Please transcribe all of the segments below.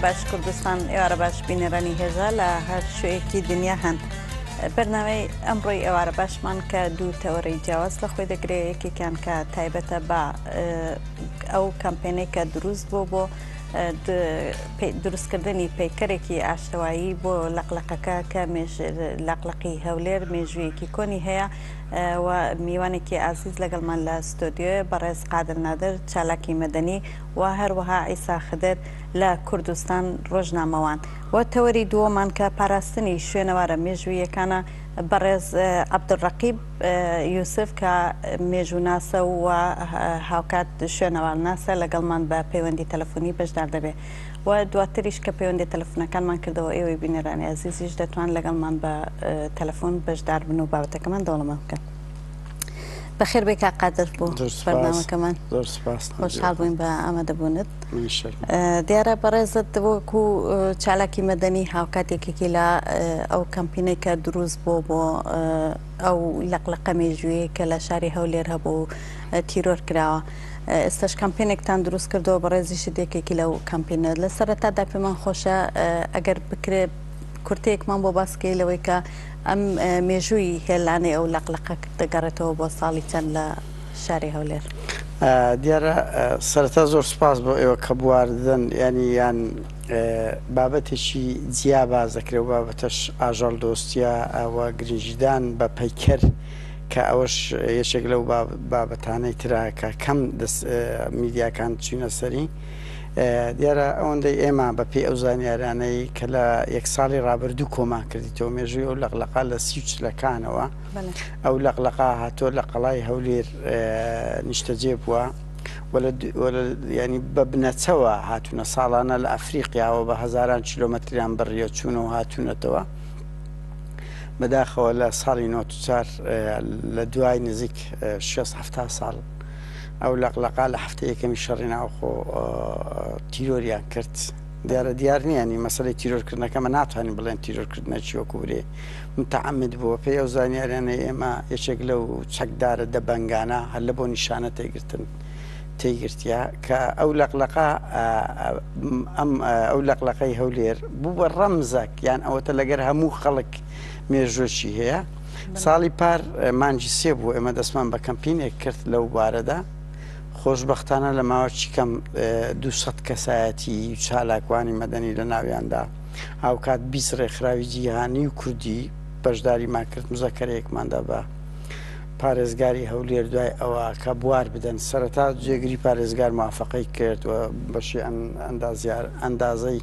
باش کوردستان، ئێوارە باش بینەرانی هێژا لە هەر شوێیەکی دنیا هەن. بەرنامەی ئەمڕۆی ئێوارە باشمان کە دوو تەوەرەی جیاواز لە خۆی دەگرێ، یەکێکیان کە تایبەتە بە ئەو کەمپێنەی کە دروست بوو بۆ دروستکردنی پەیکەرێکی ئاشتەوایی بۆ لەقلەقەکە کە لەقلەقی هەولێر مێژوویەکی کۆنی هەیە و میوانێکی ئازیز لەگەڵمان لە ستۆدیۆیە بەڕێز قادر نادر چالاکی مەدەنی و هەروەها عیسا خدر لە کوردستان ڕۆژنامەوان و تەوەری دووەمان کە پاراستنی شوێنەوارە مێژوویەکانە بەڕێز عەبدولڕەقیب یوسف کە مێژووناسە و هاوکات شوێنەوارناسە لەگەڵمان بە پەیوەندی تەلەفۆنی بەشدار دەبێت و دواتریش کە پەیوەندی تەلەفۆنەکانمان کردەوە ئێوەی بینەرانی ئازیزیش دەتوان لەگەڵمان بە تەلەفۆن بەشدار بن و بابەتەکەمان دەوڵەمەند بکەن. بەخێر بێ کاک قادر بۆ بەرنامەکەمان. زۆر سپاس. خۆشحاڵ بووین بە ئامادەبوونت. دیارە بەڕێزت وەکو چالاکی مەدەنی هاوکات یەکێکی لە ئەو کەمپینەی کە دروست بۆ بۆ ئەو لەقلەقە مێژوویەی کە لە شاری هەولێر هەبوو و تیرۆر کراوە. ئێستاش کەمپینێکتان دروست کردەوە بەڕێزیشت یەکێکی لەو کەمپینە. لە سەرەتادا پێمان خۆشە ئەگەر بکرێ کورتەیەکمان بۆ باس کەی لەوەی کە ئەم مێژووی هێلانەی ئەو لەقلەقە دەگەڕێتەوە بۆ ساڵی چەند لە شاری هەولێر؟ دیارە سەرەتا زۆر سوپاس بۆ ئێوە کە بوار دەدەن یانی یان بابەتێکی جیا باس دەکرێت و بابەتەش ئاژەڵ دۆستیە و گرنگیدان بە پەیکەر کە ئەوەش یەکێک لەو بابەتانەی ترە کە کەم میدیاکان چوینە سەری. دیارە ئەوەندەی ئێمە بە پێی ئەو زانیارانەی کە لە یەک ساڵی ڕابردوو کۆمان کردیتەوە مێژووی ئەو لەقلەقا لە سی و چلەکانەوە ئەو لەقلەقا هاتووە لە قەڵای هەولێر نیشتەجێ بووە ینی بە بنەچەوە هاتوونە ساڵانە لە ئەفریقیاوە بە هەزاران کیلۆمەتریان بڕیە چوون و هاتوونەتەوە بەداخەوە لە ساڵی 94 لە دوای نزیک 6 ساڵ ئەو لەقلەقا لە هەفتەی یەکەمی شەڕی ناوخۆ تیرۆریان کرد. دیارە دیار نییە ینی مەسەلەی تیرۆرکردنەکە مە ناتوانین بڵێن تیرۆرکردنەکی وەکو برێ متعمد بووە پێی ئەو زانیاریانەی ئێمە یەکێک لەو چەکدارە دەبەنگانە هەر لە بۆ نیشانە تێگرتن تێگرتیە کە ئەو لەقلەقا ئەم ئەو لەقلەقەی هەولێر بوو بە ڕەمزەک یان ئەوەتە لەگەر هەموو خەڵک مێژۆکی هەیە ساڵی پار مانگی سێ بوو ئێمە دەستمان بە کەمپینێک کرد لەو بارەدا، خۆشبەختانە لە ماوەکی کەم 200 کەسایەتی و چالاکوانی مەدەنی لە ناویاندا هاوکات 20 ڕێکخراوی جیهانی و کوردی بەشداریمان کرد، مزەکەرەیەکماندا بە پارێزگاری هەولێر دوای ئەوە کە بوار بدەن سەرەتا جێگری پارێزگار موافقەی کرد و بەشی ئەندازیار ئەندازەی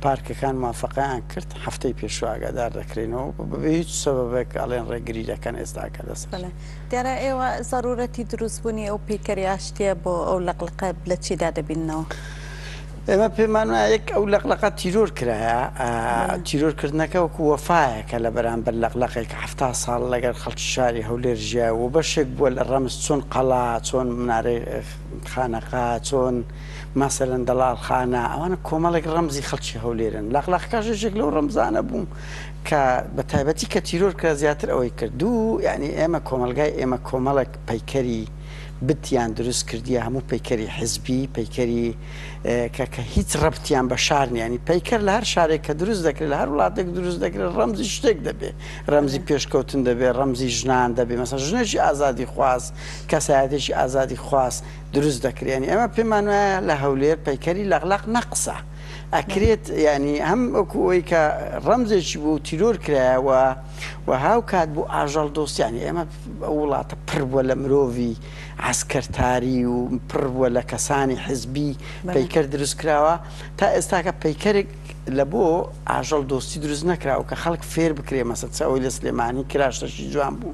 پارکەکان موافقەیان کرد هەفتەی پێشوو ئاگادار دەکرێنەوە بەبێ هیچ سەبەبێک ئەڵێن ڕێگری دەکەن ئێستاکە لەسەر. بەڵێ دیارە ئێوە زەرورەتی دروستبوونی ئەو پەیکەری ئاشتیە بۆ ئەو لەقلەقە لە چیدا دەبیننەوە؟ ئێمە پێمان وایە یەک ئەو لەقلەقە تیرۆر کرایە تیرۆرکردنەکە وەکو وەفایەکە لە بەرامبەر لەقلەقێک 70 ساڵ لەگەڵ خەڵکی شاری هەولێر ژیا و بەشێک بووە لە ڕەمز چۆن قەڵا چۆن منارەی خانەقا چۆن مەسەلەن دەڵاڵ خانە ئەوانە کۆمەڵێک ڕەمزی خەڵکی هەولێرن لەقلەقەکەش یەکێک لەو ڕەمزانە بوو کە بە تایبەتی کە تیرۆر کرا زیاتر ئەوەی کرد دوو یعنی ئێمە کۆمەلگای ئێمە کۆمەڵێک پەیکەری بتیان دروست کردیە هەموو پەیکەری حزبی پەیکەری کە کە هیچ ڕەبتیان بە شار نییە ینی پەیکەر لە هەر شارێک کە دروست دەکرێت لە هەر وڵاتێک دروست دەکرێت ڕەمزی شتێک دەبێت ڕەمزی پێشکەوتن دەبێت ڕەمزی ژنان دەبێت مەسەلەن ژنێکی ئازادی خواز کەسایەتێکی ئازادی خواز دروست دەکرێت یانی ئێمە پێمان وایە لە هەولێر پەیکەری لەقلەق نەقسە ئەکرێت ینی هەم وەکو ئەوەی کە ڕەمزێکی بوو تیرۆر کرایەوە و هاوکات بوو ئاژەڵ دۆستیانی ئێمە ئەو وڵاتە پڕ بووە لە مرۆڤی عسکەرتاری و پڕ بووە لە کەسانی حزبی پەیکەر دروست کراوە تا ئێستاکە پەیکەرێک لە بۆ ئاژەڵ دۆستی دروست نەکراوە کە خەڵک فێر بکرێ مەسە چ ئەوەی لە سلێمانی کراشتەشی جوان بوو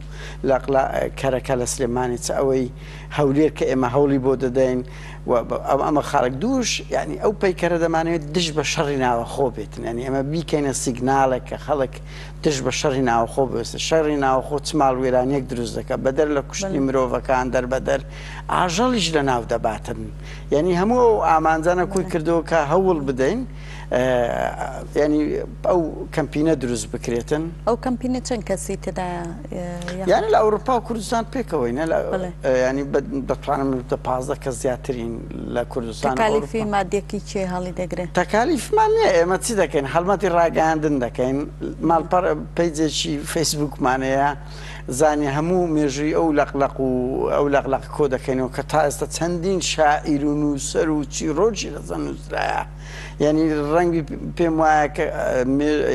لە کەرەکە لە سلێمانی چ ئەوەی هەولێر کە ئێمە هەوڵی بۆ دەدەین و ئەمە خاڵک دووش یعنی ئەو پەیکەرە دەمانەوێت دژ بە شەڕی ناوەخۆ بێتن یعنی ئێمە بیکەینە سیگناڵێک کە خەڵک دژ بە شەڕی ناوەخۆ بوێستە شەڕی ناوەخۆ چ ماڵوێرانیەک دروست دەکات بەدەر لە کوشتنی مرۆڤەکان دەربەدەر ئاژەڵیش لە ناو دەباتن یعنی هەموو ئەو ئامانجانە کۆی کردەوە کە هەوڵ بدەین. ینی ئەو کەمپینە دروست بکرێتن. ئەو کەمپینە چەند کەسی تێدایە؟ یانی لە ئەوروپا و کوردستان پێکەوەینە ینی دەتوانم دە 15 کەس زیاترین لە کوردستان. تەکالیفی مادیەکەی کێ هەڵی دەگرێ؟ تەکالیفمان نییە ئێمە چی دەکەین هەڵمەتی ڕاگەیاندن دەکەین ماڵپەڕ پەیجێکی فەیسبووکمان هەیە زانی هەموو مێژووی ئەو لەقلەق و ئەو لەقلەق کۆ دەکەینەوە کە تا ئێستا چەندین شاعیر و نووسەر و چیڕۆکی لەسەر نووسرایە یعنی ڕەنگی پێم وایە کە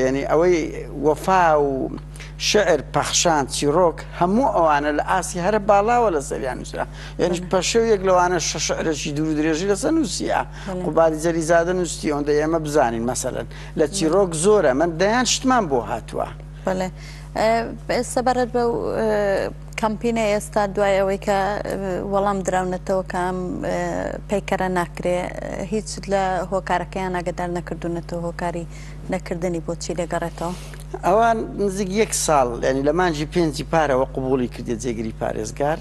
یعنی ئەوەی وەفا و شعر پەخشان چیڕۆک هەموو ئەوانە لە ئاستی هەرە باڵاوە لەسەریان نووسرا یعنی پەشێو یەک لەوانە شعرێکی دوور درێژی لەسەر نووسیە قوبادی جەلیزادە نووستی ئەوەندە ئێمە بزانین مەسەلەن لە چیڕۆک زۆرە من دەیان شتمان بۆ هاتووە. بەڵێ سەبارەت بەو کەمپینە ئێستا دوای ئەوەی کە وەڵام دراونەتەوە کە ئەم پەیکەرە ناکرێ هیچ لە هۆکارەکەیان ئاگدار نەکردوونەتەوە هۆکاری نەکردنی بۆچی دەگەڕێتەوە؟ ئەوان نزیک یەک ساڵ ینی لە مانگی پێنجی پارەوە قبوڵی کردە جێگری پارێزگار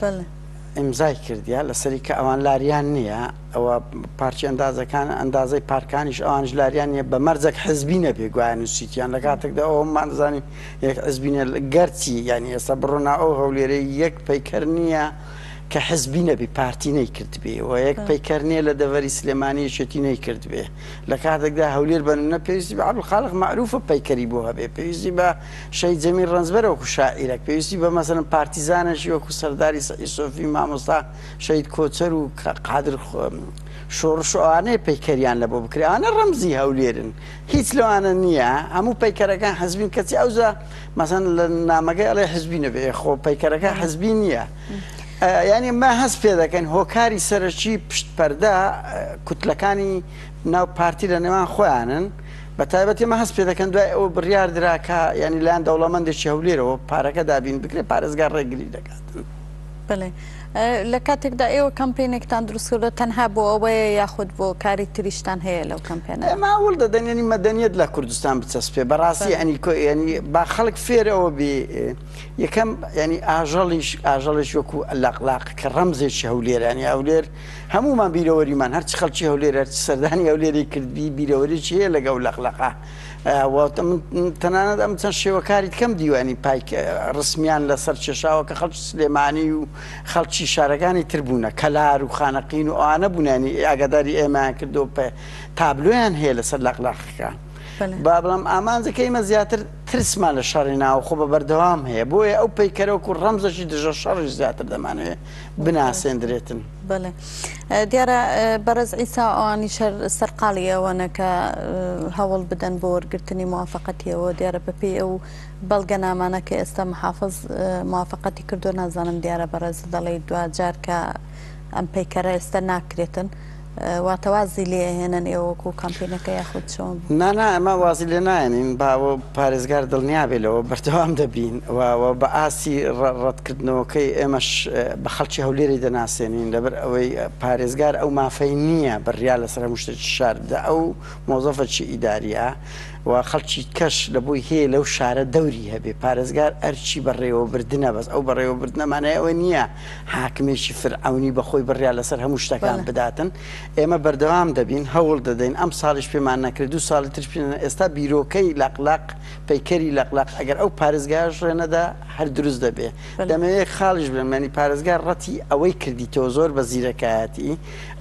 ئیمزای کردیا لەسەری کە ئەوان لاریان نییە ئەوە پارکی ئەندازەکان ئەندازەی پارکانیش ئەوانش لاریان نیە بە مەرجێک حزبی نەبێ گوایە نووسیتیان لە کاتێکدا ئەومان دەزانین یەک حزبی نیە گەرچی یعنی ئێستا بڕۆنا ئەو هەولێرەی یەک پەیکەر نییە کە حزبی نەبی پارتی نەیکردبێ و یەک پەیکەر نییە لە دەڤەری سلێمانی یەکێتی نەیکردبێ لە کاتێکدا هەولێر بە نمونە پێویستی بە عەبدولخالق مەعروفە پەیکەری بۆ هەبێ پێویستی بە شەهید جەمیل ڕەنجبەر وەکو شاعیرەک پێویستی بە مەسەلەن پارتیزانێکی وەکو سەرداری سەعید سۆفی مامۆستا شەهید کۆچەر و قادر شۆڕش و ئەوانەیە پەیکەریان لە بۆ بکرێ ئەوانە ڕەمزی هەولێرن هیچ لەوانە نییە هەموو پەیکەرەکان حزبین کەچی ئەوجا مەسەن لە نامەکەی ئەڵێ حزبی نەبێ خۆ پەیکەرەکە حزبی نییە یعنی ما هەست پێ دەکەین هۆکاری سەرەکی پشت پەردە کوتلەکانی ناو پارتی لە نێوان خۆیانن بە تایبەتی ئێمە هەست پێ دەکەن دوای ئەوە بڕیار درا کە یعنی لایەن دەوڵەمەندێکی هەولێرەوە پارەکە دابین بکرێت پارێزگار ڕێگری دەکاتن. بەڵێ لە کاتێکدا ئێوە کەمپینێکتان دروست کردووە تەنها بۆ ئەوەیە یاخود بۆ کاری تریشتان هەیە لەو کەمپێنە؟ ئێمە هەوڵ دەدەین یعنی مەدەنیەت لە کوردستان بچەسپێ بەڕاستی یعنی یعنی با خەڵک فێرەوە بێ یەکەم یعنی ئاژەڵیش ئاژەڵێکی وەکو لەقلاق کە ڕەمزێکی هەولێر یعنی هەولێر هەمومان بیرەوەریمان هەرچی خەڵکی هەولێر هەرچی سەردانی هەولێری کردبی بیرەوەریی هەیە لەگەڵ لەقلەقە تەنانەت ئەم چەند شێوەکاری کەم دیوانی پایک ڕسمیان لەسەر کێشاوە کە خەڵکی سلێمانی و خەڵکی شارەکانی تر بوونە کەلار و خانەقین و ئەوانە بوونانی ئاگاداری ئێمەیان کردو پێ تابلۆیان هەیە لەسەر لەقلەقەکە با بڵام ئامانجەکە ئێمە زیاتر ترسمان لە شەڕی ناوخۆ بە بەردەوام هەیە بۆیە ئەو پەیکەرەوەکو ڕەمزەکی دژە شەڕیش زیاتر دەمانەوێت بناسێندرێتن. بەڵێ دیارە بەڕێز عیسا ئەوانیش هەر سەرقاڵی ئەوەنە کە هەوڵ بدەن بۆ وەرگرتنی موافقەتیەوە دیارە بەپێی ئەو بەڵگەنامانە کە ئێستا محافظ موافقەتی کردو نازانم دیارە بەڕێز دەڵێ دواجار کە ئەم پەیکەرە ئێستا ناکرێتن واتە وازی لێ ئەهێنن ئێوە وەکو کامپینەکە یاخود چۆن؟ نا نا ئێمە وازی لێ نایەنین با پارێزگار دڵنیا بێ لەوە بەردەوام دەبین و بە ئاستی ڕەتکردنەوەکەی ئێمەش بە خەڵکی هەولێری دەناسێنین لەبەر ئەوەی پارێزگار ئەو مافەی نییە بڕیار لەسەر هەموو شتێکی شار بدە ئەو مۆزەفەکی ئیداریە و خەڵکی کەش لە بۆی هەیە لەو شارە دەوری هەبێ پارێزگار ئەرکی بەڕێوەبردنە بەس ئەو بەڕێوەبردنە مانای ئەوە نییە حاکمێکی فرعەونی بە خۆی بڕیار لەسەر هەموو شتەکان بداتن ئێمە بەردەوام دەبین هەوڵ دەدەین ئەم ساڵیش پێمان نەکرێت دوو ساڵی تریش پێ ئێستا بیرۆکەی لەقلەق پەیکەری لەقلەق ئەگەر ئەو پارێزگایەش ڕێ نەدا هەر دروست دەبێ دەمەوێت یەک خاڵیش بڵێم یانی پارێزگار ڕەتی ئەوەی کردیتەوە زۆر بە زیرەکایەتی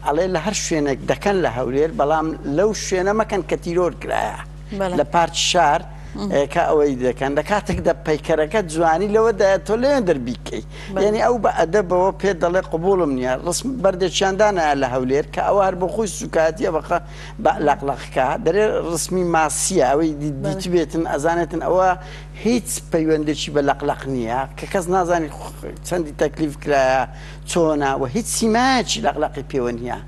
ئەڵێ لە هەر شوێنێک دەکەن لە هەولێر بەڵام لەو شوێنە مەکەن کە تیرۆر کرایە لە پارکی شار کە ئەوەی دەکەن لە کاتێکدا پەیکەرەکە جوانی لەوەدایە تۆ لەوێ دەربیکەی یعنی ئەو بە ئەدەبەوە پێت دەڵێ قبوڵم نییە ڕسم بەردێکیان دانایە لە هەولێر کە ئەوە هەر بۆ خۆی سوکایەتیە بەخە بە لەقلەقکە دەرێ ڕسمی ماسیە ئەوەی دیتبێتن ئەزانێتن ئەوە هیچ پەیوەندێکی بە لەقلەق نییە کە کەس نازانی چەندی تەکلیف کرایە چۆنە و هیچ سیمایەکی لەقلەقی پێوە نییە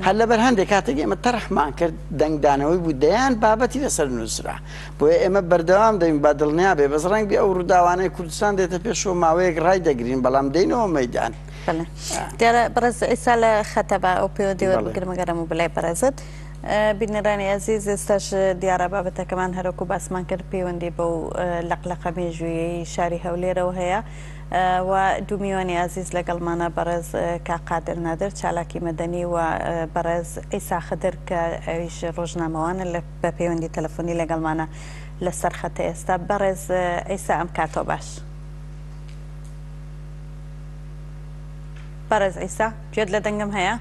هەر لەبەر هەندێک کاتێک ئێمە تەرحمان کرد دەنگدانەوەی بوو دەیان بابەتی لەسەر نووسرا بۆیە ئێمە بەردەوام دەبین با دڵنیا بێ بەس ڕەنگ بێ ئەو ڕووداوانەی کوردستان دێتە پێشەوە ماوەیەک ڕای دەگرین بەڵام دێینەوە مەیدان. بەڵێ دیارە بەڕێز عیسا لە خەتە با ئەو پەیوەندی وەربگرم گەرم و بلای بەڕێزت. بینەرانی ئەزیز ئێستاش دیارە بابەتەکەمان هەرۆکو باسمان کرد پەیوەندی بەو لەقلەقە مێژوویەی شاری هەولێرەوە هەیە و دوو میوانی ئازیز لەگەڵمانە بەڕێز کاک قادر نادر چالاکی مەدەنی و بەڕێز عیسا خدر کە ئەویش ڕۆژنامەوانە لە بە پەیوەندی تەلەفۆنی لەگەڵمانە لەسەر خەتە ئێستا بەڕێز عیسا ئەم کاتەوە باش بەڕێز عیسا گوێت لە دەنگم هەیە؟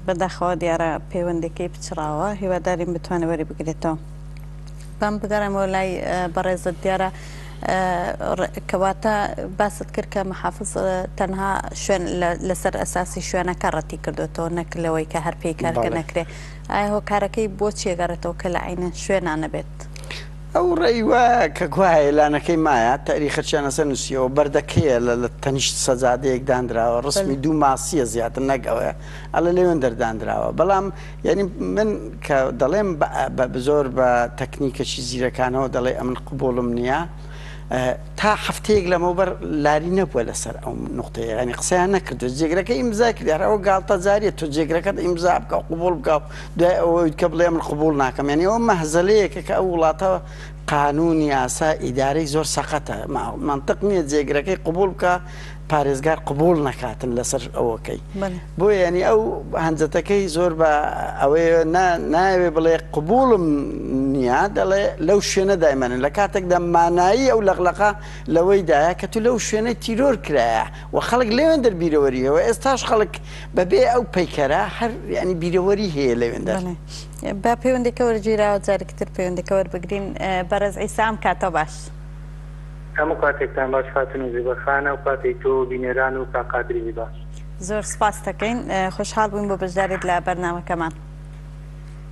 بەداخەوە دیارە پەیوەندەکەی پچڕاوە هیوادارین بتوانێت وەری بگرێتەوە بام بگەڕێمەوە لای بەڕێزت دیارە کەواتە باست کرد کە محافظ تەنها شوێن لەسەر ئەساسی شوێنەکە ڕەتی کردوێتەوە نەک لەوەی کە هەر پێی کارکە نەکرێ ئایا هۆکارەکەی بۆ چیەگەڕێتەوە کە لە عینەن شوێنانە نەبێت؟ ئەو ڕێی وایە کە گوایە لانەکەی مایە تەئریخەچیان لەسەر نووسیەوە بەردەکەیە لە لە تەنیشت سەجادەیەک دانراوە ڕسمی دوو ماسیە زیاتر نەک ئەوەیە ئەڵێ لەوێندەر دانراوە بەڵام یعنی من کە دەڵێم بە زۆر بە تەکنیکەکی زیرەکانەوە دەڵێ ئەمن قبوڵم نییە تا هەفتەیەک لەمەوبەر لاری نەبووە لەسەر ئەو نقطەیە ینی قسەیان نەکردو جێگرەکە ئیمزا کرد هەر ئەوە گاڵتەجاریە تۆ جێگرەکەت ئیمزا بکە و قبوڵ بکە و دوای ئەوەی کە بڵێ من قبوڵ ناکەم یعنی ئەوە مەهزەلەیەکە کە ئەو وڵاتە قانون یاسا ئیدارەی زۆر سەقەتە مەنتق نییە جێگرەکەی قبوڵ بکە پارێزگار قبوڵ نەکاتن لەسەر ئەوەکەی بۆیە یعنی ئەو هەنجەتەکەی زۆر بە ئەوەیە ناوێ بڵێ قبوڵم نییە دەڵێ لەو شوێنە دایمەنن لە کاتێکدا مانایی ئەو لەقلەقە لەوەیدایە کە تو لەو شوێنەی تیرۆر کرایە و خەڵک لەوێندەر بیرەوەری هەیە و ئێستاش خەڵک بەبێ ئەو پەیکەرە هەر یعنی بیرەوەری هەیە لەوێندەر. بەڵێ با پەیوەندەکە وەرگیراوە جارێکی تر پەیوەندەکە وەربگرین بەڕێز عیسا ئەم کاتەو باش. هەموو کاتێکتان باش خاتوون زیبا خان ئەو کاتەی تۆ و بینەران و کاک قادریش باش. زۆر سپاست دەکەین خۆشحاڵ بووین بۆ بەشداریت لە بەرنامەکەمان.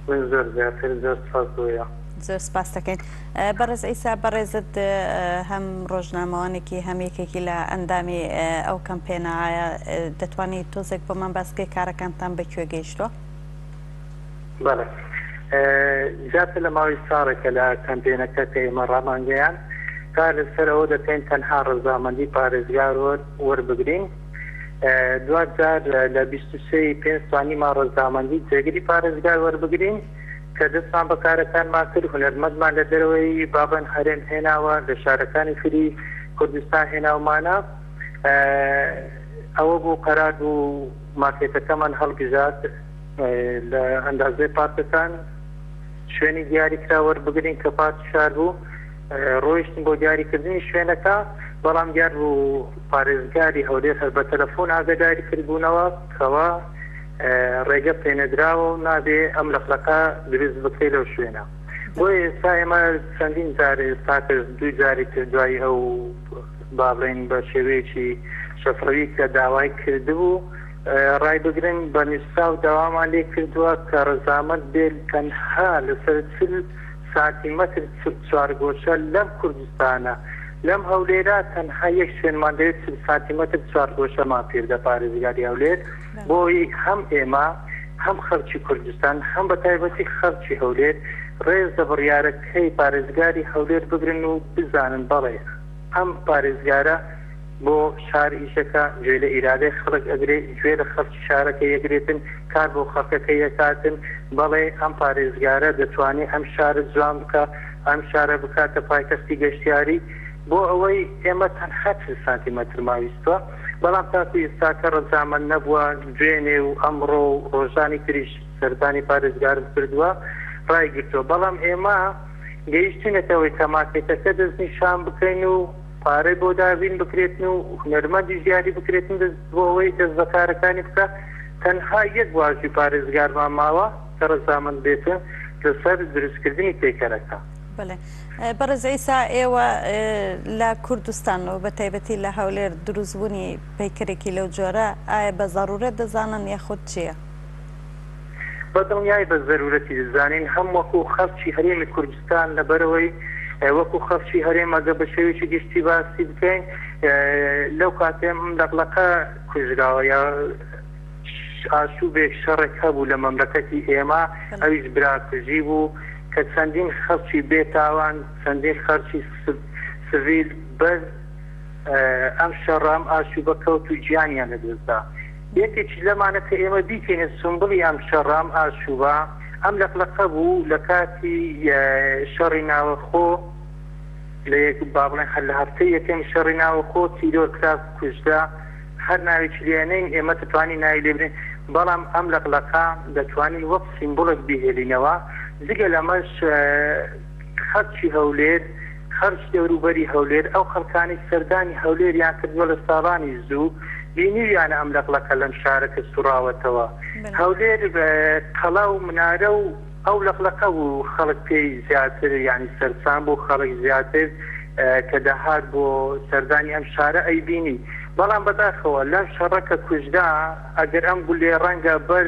من زۆر زیاتر زۆر سپاس بۆ ئێوە. زۆر سپاست دەکەین بەڕێز عیسا بەڕێزت هەم ڕۆژنامەوانێکی هەم یەکێکی لە ئەندامی ئەو کەمپێنە ئایا دەتوانی تۆزێک بۆمان باس بکەی کارەکانتان بە کوێ گەیشتووە؟ بەڵێ زیاتر لە ماوەی ساڵێکە لە کەمپێنەکە کە ئێمە ڕامانگەیاند کار لەسەر ئەوە دەکەین تەنها ڕەزامەندی پارێزگار وەربگرین دواجار لە 23 ی پێنج توانیمان ڕەزامەندی جێگری پارێزگار وەربگرین کە دەستمان بە کارەکانمان کرد هونەرمەندمان لە دەرەوەی بابەن هەرێم هێناوە لە شارەکانی تری کوردستان هێناومانە ئەوە بوو قەرار بوو ماکێتەکەمان هەڵبژارد لە ئەندازەی پارکەکان شوێنی دیاریکرا وەربگرین کە پارکی شار بوو ڕۆیشتن بۆ دیاریکردنی شوێنەکە بەڵام دیار بوو پارێزگاری هەولێر هەر بە تەلەفۆن ئاگاداری کردبوونەوە کەوا ڕێگە پێنەدراوە و نابێ ئەم لەقلەقە دروست بکرێ لەو شوێنە بۆیە ئێستا ئێمە چەندین جار ئێستاکەش دوو جاری تر دوای ئەو با بڵێین بە شێوەیەکی شەفەوی کە داوای کردبوو ڕایبگرن بە نووسراو داوامان لێ کردووە کە ڕەزامەند بێت تەنها لەسەر 40 سانتیمەتر چوارگۆشە لەم کوردستانە لەم هەولێرە تەنها یەک شوێنمان دەوێت 40 سانتیمەتر چوارگۆشەمان پێ بدە پارێزگاری هەولێر بۆی هەم ئێمە هەم خەڵکی کوردستان هەم بە تایبەتی خەڵکی هەولێر ڕێز لە بڕیارەکەی پارێزگاری هەولێر بگرن و بزانن بەڵێ ئەم پارێزگارە بۆ شار ئیشەکا، گوێ لە ئیرادەی خەڵک ئەگرێ، گوێ لە خەڵکی شارەکەی ئەگرێتن، کار بۆ خەڵکەکەی ئەکاتن، بەڵێ ئەم پارێزگارە دەتوانێ ئەم شارە جوان بکا، ئەم شارە بکاتە پایتەختی گەشتیاری، بۆ ئەوەی ئێمە تەنها 40 سانتیمەترمان ویستوە، بەڵام تاکو ئێستاکە ڕەزامەند نەبووە، دوێنێ و ئەمڕۆ و ڕۆژانی تریش سەردانی پارێزگارم کردووە ڕایگرتووە، بەڵام ئێمە گەیشتوینەتە ئەوەی کە ماکێتەکە دەستنیشان بکەین و پارەی بۆ دابین بکرێتن و هونەرمەندیش دیاری بکرێتن دەست بۆ ئەوەی دەست بە کارەکانی بکا تەنها یەک واژووی پارێزگارمان ماوە کە ڕەزامەند بێتن لەسەر دروستکردنی پەیکەرەکە. بەڵێ بەڕێز عیسا ئێوە لە کوردستان و بە تایبەتی لە هەولێر دروستبوونی پەیکەرێکی لەو جۆرە ئایا بە زەڕوورەت دەزانن یاخود چییە؟ بە دڵنیایی بە زەرورەتی دەزانین هەم وەکو خەڵکی هەرێمی کوردستان لەبەرئەوەی وەکو خەڵکی هەرێم ئەگەر بە شێوەیەکی گشتی باسی بکەین لەو کاتەی ئەم لەقلەقە کوژراوە یا ئاشوبێک شەڕێک هەبوو لە مەملەکەتی ئێمە ئەویش براکوژی بوو کە چەندین خەڵکی بێ تاوان چەندین خەڵکی سڤیل بەر ئەم شەڕە ئەم ئاشوبە کەوت و گیانیان لەدەستدا. یەکێکیش لەمانە کە ئێمە بیکەینە سومبڵی ئەم شەڕە، ئەم ئاشوبە، ئەم لەقلەقە بوو لە کاتی شەڕی ناوەخۆ، لە یەک با بڵێن هەر لە هەفتەی یەکەمی شەڕی ناوەخۆ تیرۆر کرا، کوژرا، هەر ناوێکی لێ نەین ئێمە دەتوانین ناوی لێ بنێین، بەڵام ئەم لەقلەقە دەتوانین وەک سیمبوڵێک بیهێلینەوە، جگە لەمەش خەڵکی هەولێر، خەڵکی دەوروبەری هەولێر، ئەو خەڵکانەی سەردانی هەولێریان کردووە لە ساڵانی زوو، بینیویانە ئەم لەقلەقە لەم شارە کە سوڕاوەتەوە. هەولێر قەڵا و منارە و ئەو لەقلەقە بوو خەڵک پێی زیاتر یانی سەرسام بوو، خەڵک زیاتر کە دەهات بۆ سەردانی ئەم شارە ئەیبینی. بەڵام بەداخەوە لەم شەڕە کە کوژرا، ئەگەر ئەم گولەیە ڕەنگە بەر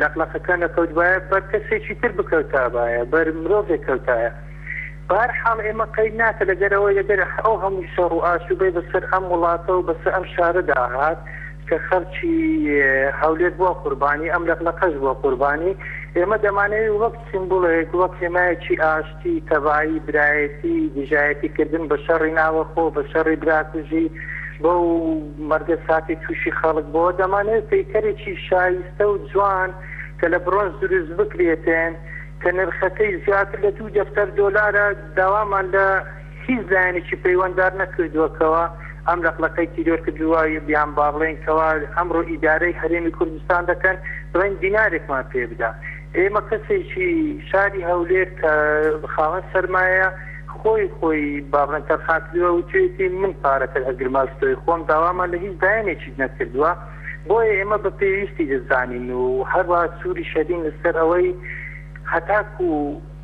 لەقلەقەکە نەکەوتبایە، بەر کەسێکی تر بکەوتابایە، بەر مرۆڤێک کەوتایە. بەهەر حاڵ ئێمە قەید ناکە لەگەر ئەوەی لەگەر ئەو هەموو شەڕ و ئاشوبەی بەسەر ئەم وڵاتە و بەسەر ئەم شارەدا هات کە خەڵکی هەولێر بووە قوربانی، ئەم لەقلەقەش بووە قوربانی، ئێمە دەمانەوێت وەک سیمبوڵێک، وەک هێمایەکی ئاشتی، تەبایی، برایەتی، دژایەتی کردن بە شەڕی ناوەخۆ، بە شەڕی براکوژی، بەو مەرگەساتەی تووشی خەڵک بووە، دەمانەوێت پەیکەرێکی شایستە و جوان کە لە برۆنز دروست بکرێتن، کە نرخەکەی زیاتر لە دوو دەفتەر دۆلارە، داوامان لە هیچ لایەنێکی پەیوەندار نەکردووە کەوا ئەم لەقلەقەی تیرۆر کردووە یان با بڵێین کەوا ئەمڕۆ ئیدارەی هەرێمی کوردستان دەکەن بڵێن دینارێکمان پێ بدە. ئێمە کەسێکی شاری هەولێر کە خاوەن سەرمایە خۆی خۆی با بڵێن تەرخان کردووە وتوێتی من پارەکە ئەگرمە ئەستۆی خۆم داوامان لە هیچ لایەنێکیش نەکردووە. بۆیە ئێمە بە پێویستی دەزانین و هەروەها سووریش ئەبین لەسەر ئەوەی هەتاکو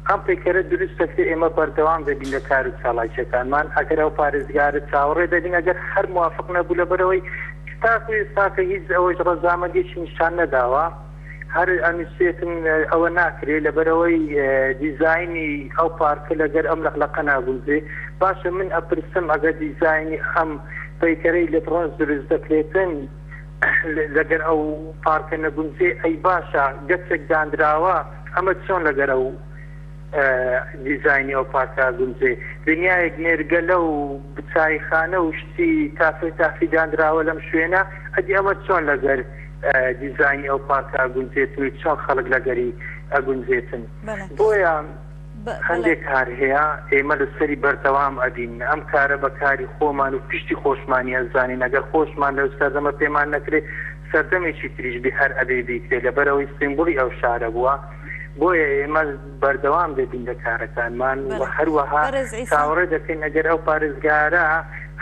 ئەم پەیکەرە دروست دەکرێت ئێمە بەردەوام دەبین لە کار و چالاکیەکانمان ئەگەر ئەو پارێزگارە چاوەڕێ دەبین ئەگەر هەر موافق نەبوو لەبەرئەوەی تاکو ئێستاکە هیچ ئەوەیش ڕەزامەندیەکی نیشان نەداوە هەر ئەنوسێتن ئەوە ناکرێ لەبەرئەوەی دیزاینی ئەو پارکە لەگەر ئەم لەقلەقە ناگونجێ باشە من ئەپرسم ئەگەر دیزاینی ئەم پەیکەرەی لە برۆنز دروست دەکرێتن لەگەر ئەو پارکە نەگونجێ ئەی باشە گەچێک دانراوە ئەمە چۆن لەگەر ئەو دیزاینی ئەو پارکە ئەگونجێ؟ دنیایەک نێرگەلە و چایخانە و شتی تافی تافی دانراوە لەم شوێنە ئەدی ئەمە چۆن لەگەر دیزاینی ئەو پارکە ئەگونجێتن و چۆن خەڵک لەگەری ئەگونجێتن؟ بۆیە هەندێک کار هەیە ئێمە لەسەری بەردەوام ئەبین ئەم کارە بە کاری خۆمان و پشتی خۆشمانی ئەزانین ئەگەر خۆشمان لەو سەردەمە پێمان نەکرێ سەردەمێکی تریش بێ هەر ئەبێ بیکرێ لەبەرئەوەی سیمبولی ئەو شارە بووە بۆیە ئێمە بەردەوام دەبین لە کارەکانمان و هەروەها چاوەڕێ دەکەین ئەگەر ئەو پارێزگارە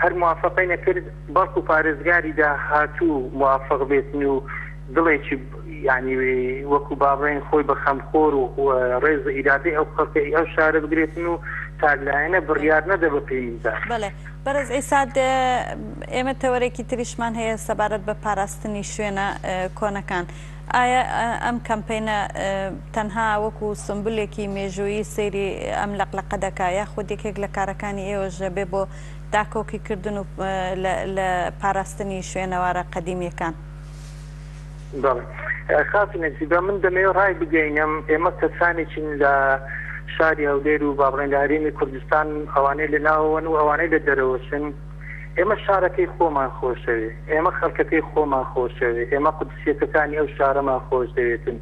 هەر موافقەی نەکرد بەڵکو پارێزگاری داهاتوو موافق بێتن و دڵێکی یانی وەکو با بڵێین خۆی بە خەمخۆر و ڕێز لە ئیرادەی ئەو خەڵکەی ئەو شارە بگرێتن و تاکلایەنە بڕیار نەدە بە پێی میزاج. بەڵێ بەڕێز عیسا ئێمە تەوەرێکی تریشمان هەیە سەبارەت بە پاراستنی شوێنە کۆنەکان. ئایا ئەم کەمپەینە تەنها وەکو سمبولێکی مێژوویی سەیری ئەم لەقلەقە دەکا یاخود یەکێک لە کارەکانی ئێوەش دەبێ بۆ داکۆکی کردن و لە پاراستنی شوێنەوارە قەدیمیەکان؟ بەڵێ خاتوو نەجیبە من دەمەوێت ڕای بگەینم ئێمە کەسانێکین لە شاری هەولێر و با بڵێین لە هەرێمی کوردستان ئەوانەی لە ناوەوەن و ئەوانەی لە دەرەوەشن ئێمە شارەکەی خۆمان خۆشەوێ ئێمە خەڵکەکەی خۆمان خۆشەوێ ئێمە قودسیەتەکانی ئەو شارەمان خۆش دەوێتن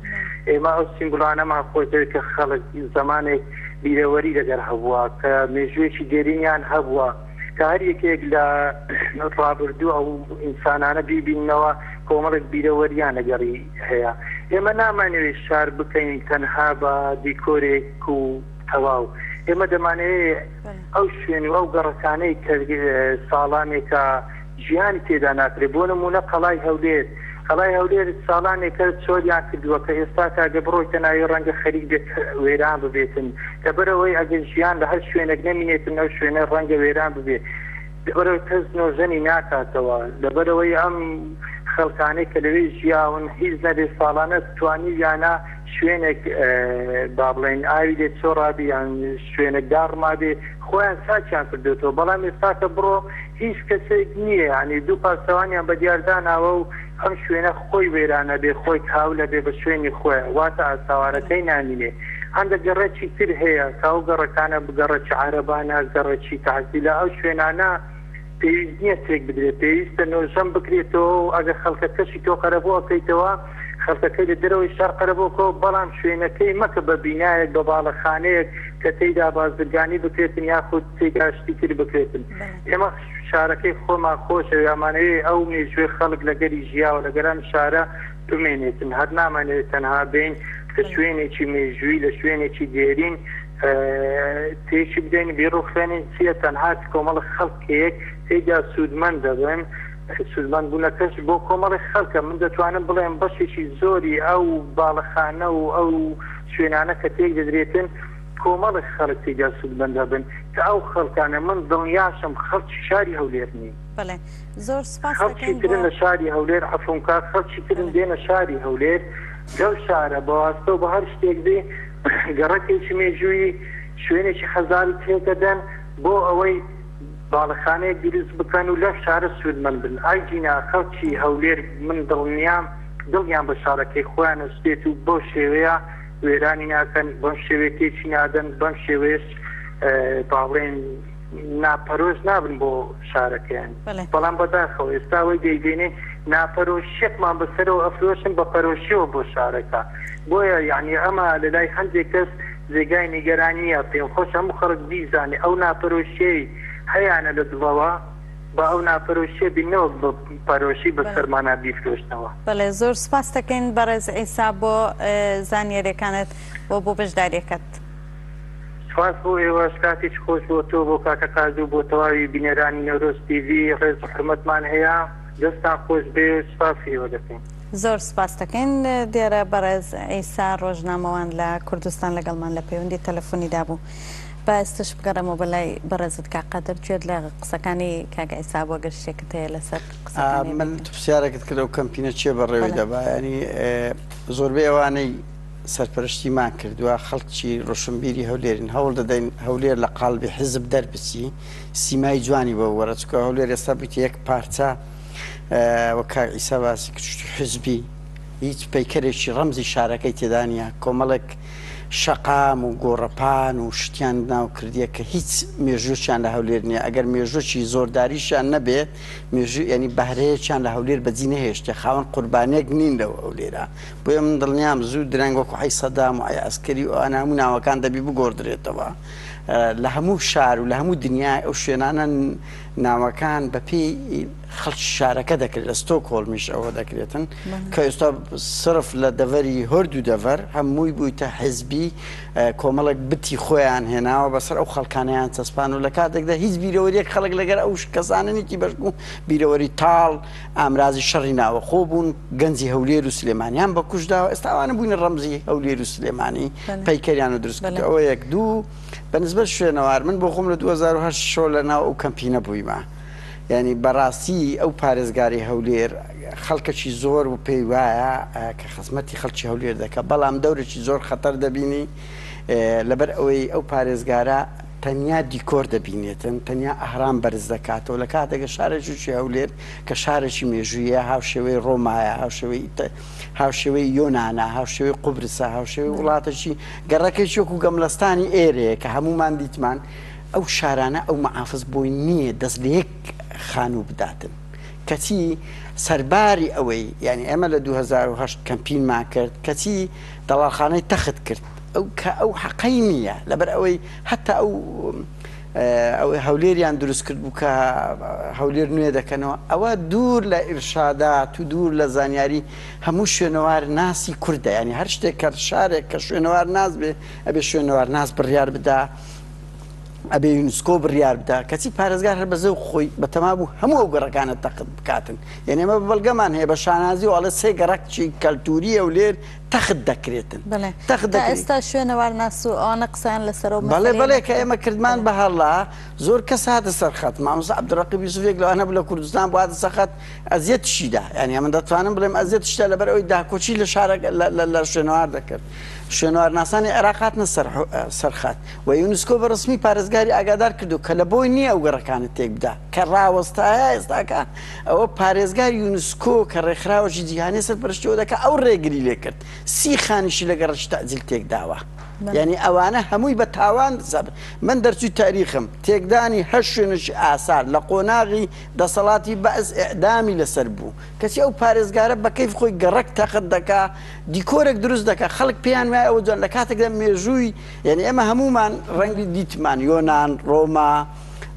ئێمە ئەو سیمبولانەمان خۆش دەوێت کە خەڵک زەمانێک بیرەوەری لەگەر هەبووە کە مێژوویەکی دێرینیان هەبووە کە هەر یەکێک لە ڕابردوو ئەو ئینسانانە بیبیننەوە کۆمەڵێک بیرەوەریان لەگەڵی هەیە. ئێمە نامانەوێت شار بکەین تەنها بە دیکۆرێک و تەواو. ئێمە دەمانەوێت ئەو شوێن و ئەو گەڕەکانەی کە ساڵانێکە ژیانی تێدا ناکرێت، بۆ نموونە قەڵای هەولێر، قەڵای هەولێر ساڵانێکە چۆلیان کردووە کە ئێستاکە ئەگەر بڕۆیتە ناوی ڕەنگە خەریک بێت وێران ببێتن، لەبەرئەوەی ئەگەر ژیان لە هەر شوێنێک نەمینێتن ئەو شوێنە ڕەنگە وێران ببێت، لەبەرئەوەی کەس نۆژەنی ناکاتەوە، لەبەرئەوەی ئەم خەڵکانەی کە لەوێ ژیاون هیچ نەبێت ساڵانە توانیویانە شوێنێک با بڵێین ئاوی لێ چۆڕابی یان شوێنێک داڕمابێ خۆیان چاکیان کردۆتەوە، بەڵام ئێستاکە بڕۆ هیچ کەسێک نییە یانی دوو پاسەوانیان بە دیار داناوە و ئەم شوێنە خۆی وێرانە بێ خۆی کاولە بێ بە شوێنی خۆیا واتە ئاسەوارەکەی نامینێ هەندە گەڕەکی تر هەیە کە ئەو گەڕەکانە گەڕەکی عارەبانە گەڕەکی تەعزیلە ئەو شوێنانە. پێویست نییە تێک بدرێت، پێویستە نۆژەن بکرێتەوە و ئەگەر خەڵکەکەشی تۆ قەرەبوو ئەکەیتەوە، خەڵکەکەی لە دەرەوەی شار قەرەبوو کەوە، بەڵام شوێنەکەی مەکە بە بینایەک، بە باڵەخانەیەک کە تێیدا بازرگانی بکرێتن یاخود تێیدا شتی تر بکرێتن. ئێمە شارەکەی خۆمان خۆشەوێ، ئەمانەوێ ئەو مێژووەی خەڵک لەگەری ژیاوە، لەگەر ئەم شارە بمێنێتن، هەر نامانەوێت تەنها بێین لە شوێنێکی مێژووی، لە شوێنێکی دێرین تێکی بدەین، بیڕوخێنین، چییە تەنها کۆمەڵە خەڵکێک تێیدا سوودمەند دەبن، سوودمەند بوونەکەش بۆ کۆمەڵێک خەڵکە، من دەتوانم بڵێم بەشێکی زۆری ئەو باڵەخانە و ئەو شوێنانە کە تێک دەدرێتن کۆمەڵێک خەڵک تێیدا سوودمەند دەبن، کە ئەو خەڵکانە من دڵنیاشم خەڵکی شاری هەولێر نین. بەڵێ زۆر سوپاس خەڵکی دەکەین ترن بۆ لە شاری هەولێر، عەفوم کا، خەڵکی ترن بەڵێ. دێنە شاری هەولێر، لەو شارە بە واستە و بە هەر شتێک بێ گەڕەکێکی مێژوویی، شوێنێکی حەزاری تێکەدەن بۆ ئەوەی باڵەخانەیەک دروست بکەن و لەم شارە سوودمەند بن. ئایجینا خەڵکی هەولێر من دڵنیام دڵیان بە شارەکەی خۆیان ئەشکێت و بەو شێوەیە وێرانی ناکەن، بەم شێوەیە تێکی نادەن، بەم شێوەیەش با بڵێین ناپەرۆش نابن بۆ شارەکەیان. بەڵام بەداخەوە ئێستا ئەوەی دەیبینین ناپەرۆشیەکمان بەسەرەوە ئەفرۆشن بە پەرۆشیەوە بۆ شارەکە. بۆیە یەعنی ئەمە لەلای هەندێک کەس جێگای نیگەرانییە، پێم خۆشە هەموو خەڵک بیزانێ ئەو ناپەرۆشیەی هەیانە لە دڵەوە با ئەو ناپەرۆشیە بین نەوەک بە پەرۆشی بە سەرمانا بیفرۆشنەوە. بەڵێ زۆر سوپاست دەکەین بەڕێز عیسا بۆ زانیاریەکانت و بۆ بەشداریەکەت. سوپاس بۆ ئێوەش، کاتێکی خۆش بۆ تۆ، بۆ کاکە قازی و بۆ تەواوی بینەرانی نەورۆز تیڤی، ڕێز و حورمەتمان هەیە. دەستتان خۆش بێ و سوپاسی ئێوە دەکەین. زۆر سوپاست دەکەین. دیارە بەڕێز عیسا ڕۆژنامەوان لە کوردستان لەگەڵمان لە پەیوەندی تەلەفۆنیدا بوو. با ئێستەش بگەڕێمەوە بە لای بەڕێزت کاک قادر، گوێت لە قسەکانی کاک عیسا بوو ئەگەر شتێکت هەیە لەسەر قسەکانی من بیکەن. پرسیارێکت کرد ئەو کەمپینە کێ بەڕێوەی بەڵێ. دەبا؟ یانی زۆربەی ئەوانەی سەرپەرشتیمان کردووە خەڵکی ڕۆشنبیری هەولێرین، هەوڵ دەدەین هەولێر لە قاڵبی حیزب دەربچی، سیمای جوانی بۆ وەرە، چونکە هەولێر ئێستا بوویتە یەک پارچە وەک کاک عیسا باسی کرد شتی حیزبی هیچ پەیکەرێکی ڕەمزی شارەکەی تێدا نییە، کۆمەڵێک شەقام و گۆڕەپان و شتیان ناو کردیە کە هیچ مێژووشیان لە هەولێر نییە، ئەگەر مێژووکی زۆرداریشیان نەبێ مێژوو یانی بەهرەیەکیان لە هەولێر بەجی نەهێشتێ، خاوەن قوربانیەک نین لەو هەولێرە، بۆیە من دڵنیام زوو درەنگ وەکو حەی سەدام و حەی عەسکەری و ئەوانە هەموو ناوەکان دەبی بگۆڕدرێتەوە لە هەموو شار و لە هەموو دنیای ئەو شوێنانە ناوەکان بەپێی خەڵکی شارەکە دەکرێت لە ستۆکهۆڵمیش ئەوە دەکرێتن کە ئێستا سرف لە دەڤەری هەردوو دەڤەر هەمووی بوویتە حزبی کۆمەڵێک بتی خۆیان هێناوە بەسەر ئەو خەڵکانیان چەسپان و لە کاتێکدا هیچ بیرەوەریەک خەڵک لەگەر ئەو کەسانەنیکی بەشبوو بیرەوەری تاڵ ئامرازی شەڕی ناوەخۆ بوون گەنجی هەولێر و سلێمانیان بە کوشداوە ئێستا ئەوانە بووینە ڕەمزی هەولێر و سلێمانی پەیکەریان و دروست کرد ئەوە یەک دوو بە نسبەت شوێنەوار من بۆ خۆم لە 2008 شەوە لە ناو ئەو کەمپینە بوویمە یعنی بەڕاستی ئەو پارێزگاری هەولێر خەڵکەکی زۆر و پێی وایە کە خزمەتی خەڵکی هەولێر دەکە بەڵام دەورێکی زۆر خەتەر دەبینی لەبەر ئەوەی ئەو پارێزگارە تەنیا دیکۆر دەبینێتن تەنیا ئەهرام بەرز دەکاتەوە لە کاتێکە شارێکی هەولێر کە شارێکی مێژوویە هاوشێوەی ڕۆمایە هاوشێوەی هاوشێوەی یۆنانە، هاوشێوەی قوبرسە، هاوشێوەی وڵاتێکی گەڕەکێکی وەکو گەملەستانی ئێرەیە کە هەموومان دیتمان، ئەو شارانە ئەو مەعافز بۆی نییە دەست لە یەک خانوو بداتن. کەچی سەرباری ئەوەی یانی ئێمە لە 2008 کەمپینمان کرد، کەچی دەڵاڵخانەی تەخت کرد. ئەو کە ئەو حەقەی نییە، لەبەر ئەوەی هەتا ئەو ئەوەی هەولێریان دروست کرد بوو کە هەولێر نوێ دەکەنەوە ئەوە دوور لە ئیرشادات و دوور لە زانیاری هەموو شوێنەوار ناسی کوردە ینی هەر شتێک کە شارێک کە شوێنەوار ناس بێ ئەبێ شوێنەوار ناس بڕیار بدا ئەبێ یونسکۆ بڕیار بدا کەچی پارێزگار هەر بەزە خۆی بەتەما بوو هەموو ئەو گەڕەکانە تەخت بکاتن یعنی ئێمە بەڵگەمان هەیە بە شانازی و ئەڵێ سێ گەڕەکچی کەلتوری هەولێر تەخت دەکرێتن. بەڵێ تەخت تا دەکرێت. ئێستا شوێنەوارناس و ئەوانە قسەیان لەسەر ئەو بەڵێ مەسەلەیە بەڵێ کە نەکردووە. ئێمە کردمان بەڵێ. بە هەڵە زۆر کەس هاتە سەر خەت مامۆستا عەبدولڕەقیب یوسف یەک لەوانە بوو لە کوردستان بوو هاتە سەر خەت ئەزیەتیشی دا یانی ئەمن دەتوانم بڵێم ئەزیەتیشی دا لەبەر ئەوەی داکۆکی لە شارەکە لە لە لە شوێنەوار دەکرد شوێنەوارناسانی عێراق هاتنە سەر سەر خەت و یونسکۆ بە ڕەسمی پارێزگاری ئاگادار کردو کە لە بۆی نییە ئەو گەڕەکانە تێک بدا کە ڕاوەستایە ئێستاکە ئەوە پارێزگار یونسکۆ کە ڕێکخراوەکی جیهانیە سەرپەرشتی ئەوە دەکات ئەو ڕێگری لێ کرد. سی خانیشی لە گەڕەکی تەعجیل تێکداوە. یانی ئەوانە هەمووی بە تاوان من دەرچووی تاریخم تێکدانی هەر شوێنێکی ئاسار لە قۆناغی دەسەڵاتی بەعس ئیعدامی لەسەر بوو کەچی ئەو پارێزگارە بە کەیف خۆی گەڕەک تەخت دەکا دیکۆرێک دروست دەکا خەڵک پێیان وایە ئەوە جوان لە کاتێکدا مێژووی یعنی ئێمە هەموومان ڕەنگی دیتمان یۆنان ڕۆما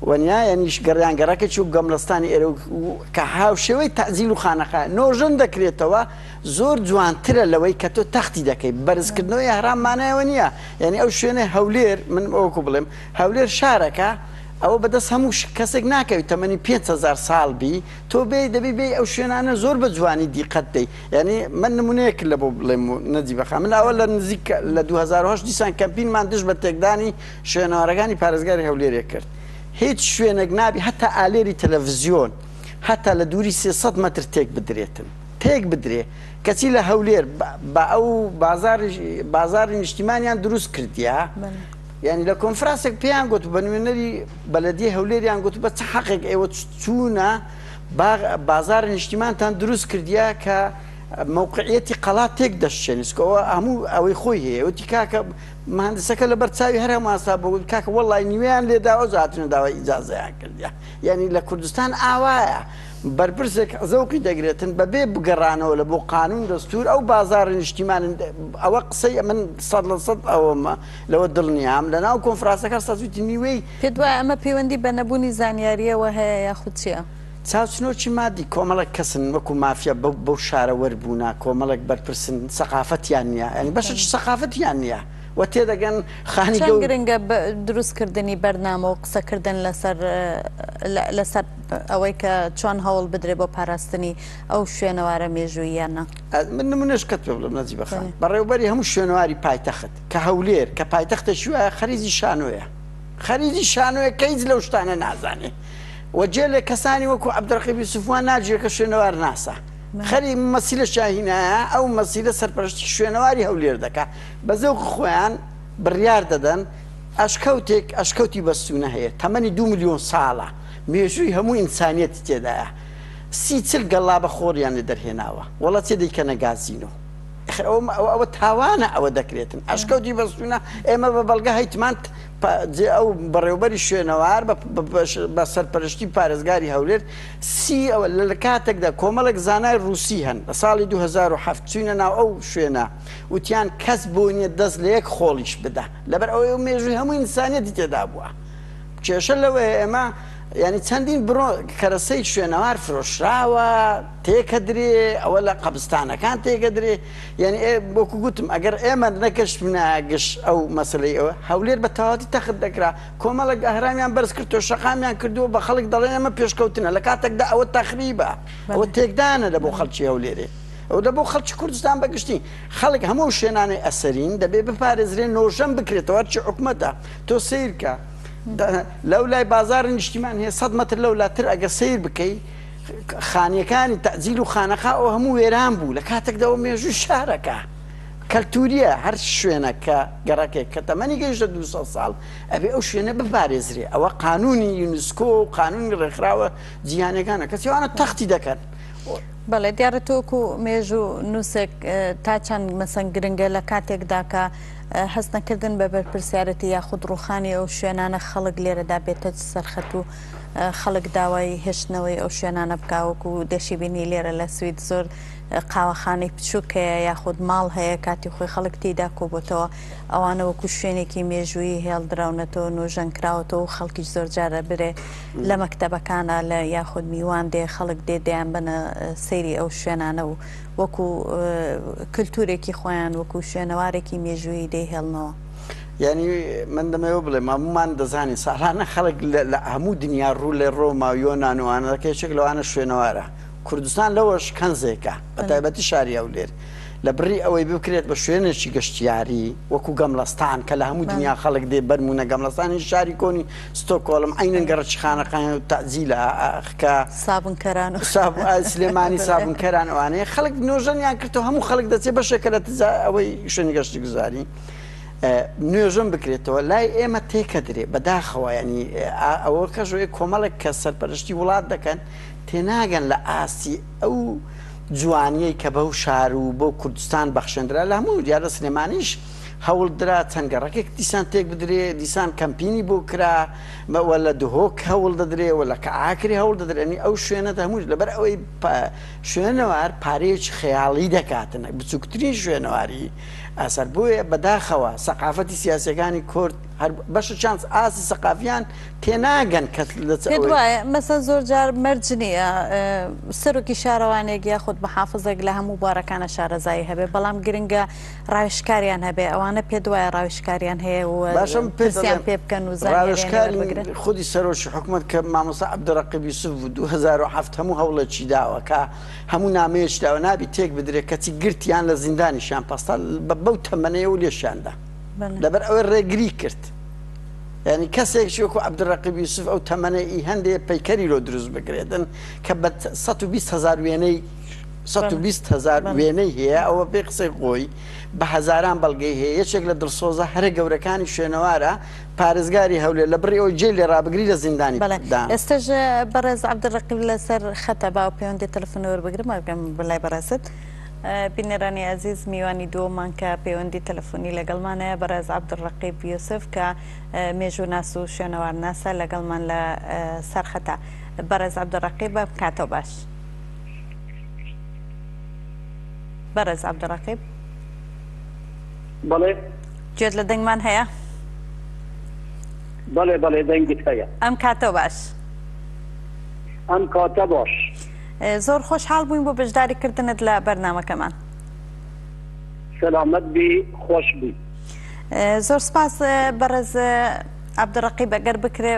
وەنیا یعنیش گەڕیان گەڕەکێکی و گەملەستانی ئێرە کە هاوشێوەی تەعجیل و خانەقا نۆژەن دەکرێتەوە زۆر جوانترە لەوەی کە تۆ تەختی دەکەی بەرزکردنەوەی ئەهرام مانای ئەوە نییە یعنی ئەو شوێنەی هەولێر من وەکو بڵێم هەولێر شارەکە ئەوە بەدەست هەموو کەسێک ناکەوی تەمەنی 5000 ساڵ بی تۆ بێ دەبی بێ ئەو شوێنانە زۆر بە جوانی دیقەت دەی یعنی من نمونەیەک لە بۆ بڵێم و نەجیبە خان من ئەوە لە نزیک لە 2008 دیسان کەمپینمان دژ بە تێکدانی شوێنەوارەکانی پارێزگاری هەولێرێ کرد هیچ شوێنێک نابی هەتا ئالێری تەلەڤزیۆن هەتا لە دووری 300 مەتر تێک بدرێتن تێک بدرێ کەچی لە هەولێر بە ئەو بازاری بازاری نیشتیمانیان دروست کردیا یعنی لە کۆنفرانسێک پێیان گوت بە نوێنەری بەلەدیە هەولێریان گوت بە چ حەقێک ئێوە چوونە بازاری نیشتیمانتان دروست کردیا کە موقعیەتی قەڵا تێک دەشچێنی چکەوە هەموو ئەوەی خۆی هەیە وتی کاکە مهندسەکە لەبەر چاوی هەر هەمووان سا بۆ کاکە وەڵی نیوەیان لێداوە زاتنە داوای ئیجازەیان کردیا یعنی لە کوردستان ئاوایە بەرپرسێک زەوقی دەگرێتن بەبێ بگەڕانەوە لە بۆ قانون دەستور ئەو بازاڕی نیشتیمان ئەوە قسەی ئەمن 100% ئەوەمە لەوە دڵنیام لە ناو کۆنفرانسەکە سەزویتی نیوەی. پێت وایە ئەمە پەیوەندی بە نەبوونی زانیارییەوە هەیە یاخود چییە؟ چاوچنۆکی مادی کۆمەڵێک کەسن وەکو مافیا بەو بەو شارە وەربوونە کۆمەڵێک بەرپرسن سەقافەتیان نییە یانی بەشێکی سەقافەتیان نییە و تێدەگەن خانی چەند گرنگە دروستکردنی بەرنامە و قسەکردن لەسەر لەسەر ئەوەی کە چۆن هەوڵ بدرێ بۆ پاراستنی ئەو شوێنەوارە مێژووییانە؟ من نمونەش کەت پێ بڵێم نەجیبە خان بەڕێوبەری هەموو شوێنەواری پایتەخت کە هەولێر کە پایتەختێکی وایە خەریجی شانۆیە خەریجی شانۆیە کە هیچ لەو شتانە نازانێ و جێ لە کەسانی وەکو عەبدولڕەقیب یوسفوان ناگیرێ کە شوێنەوار ناسە خەری مەسیلە شاهینایە ئەو مەسیلە سەرپەرشتی شوێنەواری هەولێر دەکا بە زەوقی خۆیان بڕیار دەدەن ئەشکەوتێک ئەشکەوتی بەستوونە هەیە تەمەنی دوو ملیۆن ساڵە مێژووی هەموو ئینسانیەتی تێدایە سی چل گەڵابە خۆڵیان لێ دەرهێناوە وەڵا چێ دەیکەنە گازینۆ ئەخر ئەوە ئەوە ئەوە تاوانە ئەوە دەکرێتن ئەشکەوتی بەستوونە ئێمە بە بەڵگە هەیتمان جێ ئەو بەڕێوبەری شوێنەوار بە سەرپەرشتی پارێزگاری هەولێر سی ئەوە لە کاتێکدا کۆمەڵێک زانای ڕووسی هەن لە ساڵی 2007 چوینە ناو ئەو شوێنە وتیان کەس بۆ نیە دەست لە یەک خۆڵیش بدا لەبەر ئەوەی ئەو مێژووی هەموو ئینسانیەتی تێدا بووە کێشە لەوەیە ئێمە یعنی چەندین بڕۆ کەرەسەی شوێنەوار فرۆشراوە تێکەدرێ ئەوە لە قەبستانەکان تێکەدرێ یعنی ئێ وەکو گوتم ئەگەر ئێمە نەگەشتمنایە گشت ئەو مەسلەی ئەوە هەولێر بە تەواوەتی تەخت دەکرا کۆمەڵێک ئەهرامیان بەرز کردەوە شەقامیان کردووە بە خەڵک دەڵێن ئەمە پێشکەوتنە لە کاتێکدا ئەوە تەخریبە ئەوە تێکدانە لە بۆ خەڵکی هەولێرێ ئەو لە بۆ خەڵکی کوردستان بە گشتی خەڵک هەموو شوێنانەی ئەسەرین دەبێ بپارێزرێن نۆژەن بکرێتەوە هەرچی حکومەتە تۆ سەیرکە لەو لای بازاڕی نیشتیمان هەیە 100 مەتر لەو لاتر ئەگەر سەیر بکەی خانیەکانی تەعجیل و خانەقا ئەو هەموو وێران بوو لە کاتێکدا ئەو مێژووی شارەکە کەلتوریە هەر شوێنە کە گەڕەکێک کە تەمەنی گەیشتە 200 ساڵ ئەبێ ئەو شوێنە بپارێزرێ ئەوە قانونی یونسکۆ و قانونی ڕێکخراوە جیهانەکانە کەچی ئەوانە تەختی دەکەن. بەڵێ دیارە تۆ وەکو مێژوو نووسێک تا چەند مەسەن گرنگە لە کاتێکدا کە هەست نەکردن بە بەرپرسیارەتی یاخود ڕوخانی ئەو شوێنانە خەڵک لێرەدا بێتە سەرخەت و خەڵک داوای هێشتنەوەی ئەو شوێنانە بکا وەکو دەشیبینی لێرە لە سوید زۆر قاوەخانەی بچووک هەیە یاخود ماڵ هەیە کاتی خۆی خەڵک تێیدا کۆبۆتەوە ئەوانە وەکو شوێنێکی مێژوویی هێڵدراونەتەوە نۆژەنکراوەتەوە و خەڵکیش زۆر جارە برێ لە مەکتەبەکانە لە یاخود میوان دێ خەڵک دێ دەیانبەنە سەیری ئەو شوێنانە و وەکو کلتورێکی خۆیان وەکو شوێنەوارێکی مێژوویی دەیهێڵنەوە. یانی من دەمەوێ بڵێم هەموومان دەزانین ساڵانە خەڵک لە هەموو دنیا ڕوو لە ڕۆما و یۆنان و ئەوانە دەکەن یەکێک لەوانە شوێنەوارە کوردستان لەوەش کەنزێکە بە تایبەتی شاری هەولێر لە بڕی ئەوەی بکرێت بە شوێنێکی گەشتیاری وەکو گەمڵەستان کە لە هەموو دنیا خەڵک دێ بەرمونە گەمڵەستانی شاری کۆنی ستۆکۆڵم عەینەن گەڕەکی خانەقای و تەعجیلە کە سابونکەران و سلێمانی سابونکەران ئەوانەیە خەڵک نۆژەنیان کردەوە هەموو خەڵک دەچێت بەشێکە لە تجا ئەوەی شوێنی گەشتگوزاری نوێژەم بکرێتەوە لای ئێمە تێکەدرێ بەداخەوە ینی ئەوە کەژۆی کۆمەڵێک کە سەرپەرشتی وڵات دەکەن تێناگەن لە ئاستی ئەو جوانیەی کە بەو شار و بۆ کوردستان بەخشێندرا لە هەموو دیارە سلێمانیش هەوڵ درا چەند گەڕەکێک دیسان تێک بدرێ دیسان کەمپینی بۆ کرا وە لە دهۆک هەوڵ دەدرێ وە لە ئاکرێ هەوڵ دەدرێ یانی ئەو شوێنە هەموو لەبەر ئەوەی شوێنەوار پارەیەکی خەیاڵی دەکاتن بچووکترین شوێنەواری ئاسار بۆیە بەداخەوە سەقافەتی سیاسیەکانی کورد هەر بەشێکیان ئاستی سەقافیان تێناگەن کەس لە چ پێت ئەوەی. وایە مەسەن زۆر جار مەرج نییە سەرۆکی شارەوانێک یاخود محافزێک لە هەموو بوارەکانە شارەزایی هەبێ بەڵام گرنگە ڕاوێژکاریان هەبێ ئەوانە پێت وایە ڕاوێژکاریان هەیە و باشە من پێت پرسیان دەڵێم پێ بکەن و زانیاریان لێ ڕاوێژکاری وەربگرن؟ خودی سەرۆکی حکومەت کە مامۆستا عەبدولڕەقیب یوسف بوو 2007 هەموو هەوڵێکی داوە کە هەموو نامەیەکی داوە نابی تێک بدرێ کەچی گرتیان لە زیندانیشیان پەستا بەو تەمەنەیە و لێشیان دا. لەبەر ئەوەی ڕێگری کرد یعنی کەسێکیش وەکو عەبدولڕەقیب یوسف ئەو تەمەنە ئی هەندێ پەیکەری لۆ دروست بکرێتن کە بە 120 هزار وێنەی 120 هزار وێنەی هەیە ئەوە پێ قسەی خۆی بە هەزاران بەڵگەی هەیە یەکێک لە دڵسۆزە هەرە گەورەکانی شوێنەوارە پارێزگاری هەولێر لە بڕی ئەوەی جێی لێ ڕابگری لە زیندانی بەڵێ دان. ئێستەش بەڕێز عەبدولڕەقیب لەسەر خەتە با پەیوەندی تەلەفۆنی وەربگرم ئەگەم بەلای بەڕێزت. بینەرانی ئازیز میوانی دووەممان کە پەیوەندی تەلەفۆنی لەگەڵمان هەیە بەڕێز عەبدولڕەقیب یوسف کە مێژووناس و شوێنەوارناسە لەگەڵمان لە سەرخەتە. بەڕێز عەبدولڕەقیب ئەم کاتەو باش. بەڕێز عەبدولڕەقیب. بەڵێ. گوێت لە دەنگمان هەیە؟ بەڵێ بەڵێ دەنگت هەیە. ئەم کاتەو باش. ئەم کاتە باش. زۆر خۆشحاڵ بووین بۆ بەشداری کردنت لە بەرنامەکەمان. سەلامەت بی خۆش بی. زۆر سپاس بەڕێز عەبدولڕەقیب ئەگەر بکرێ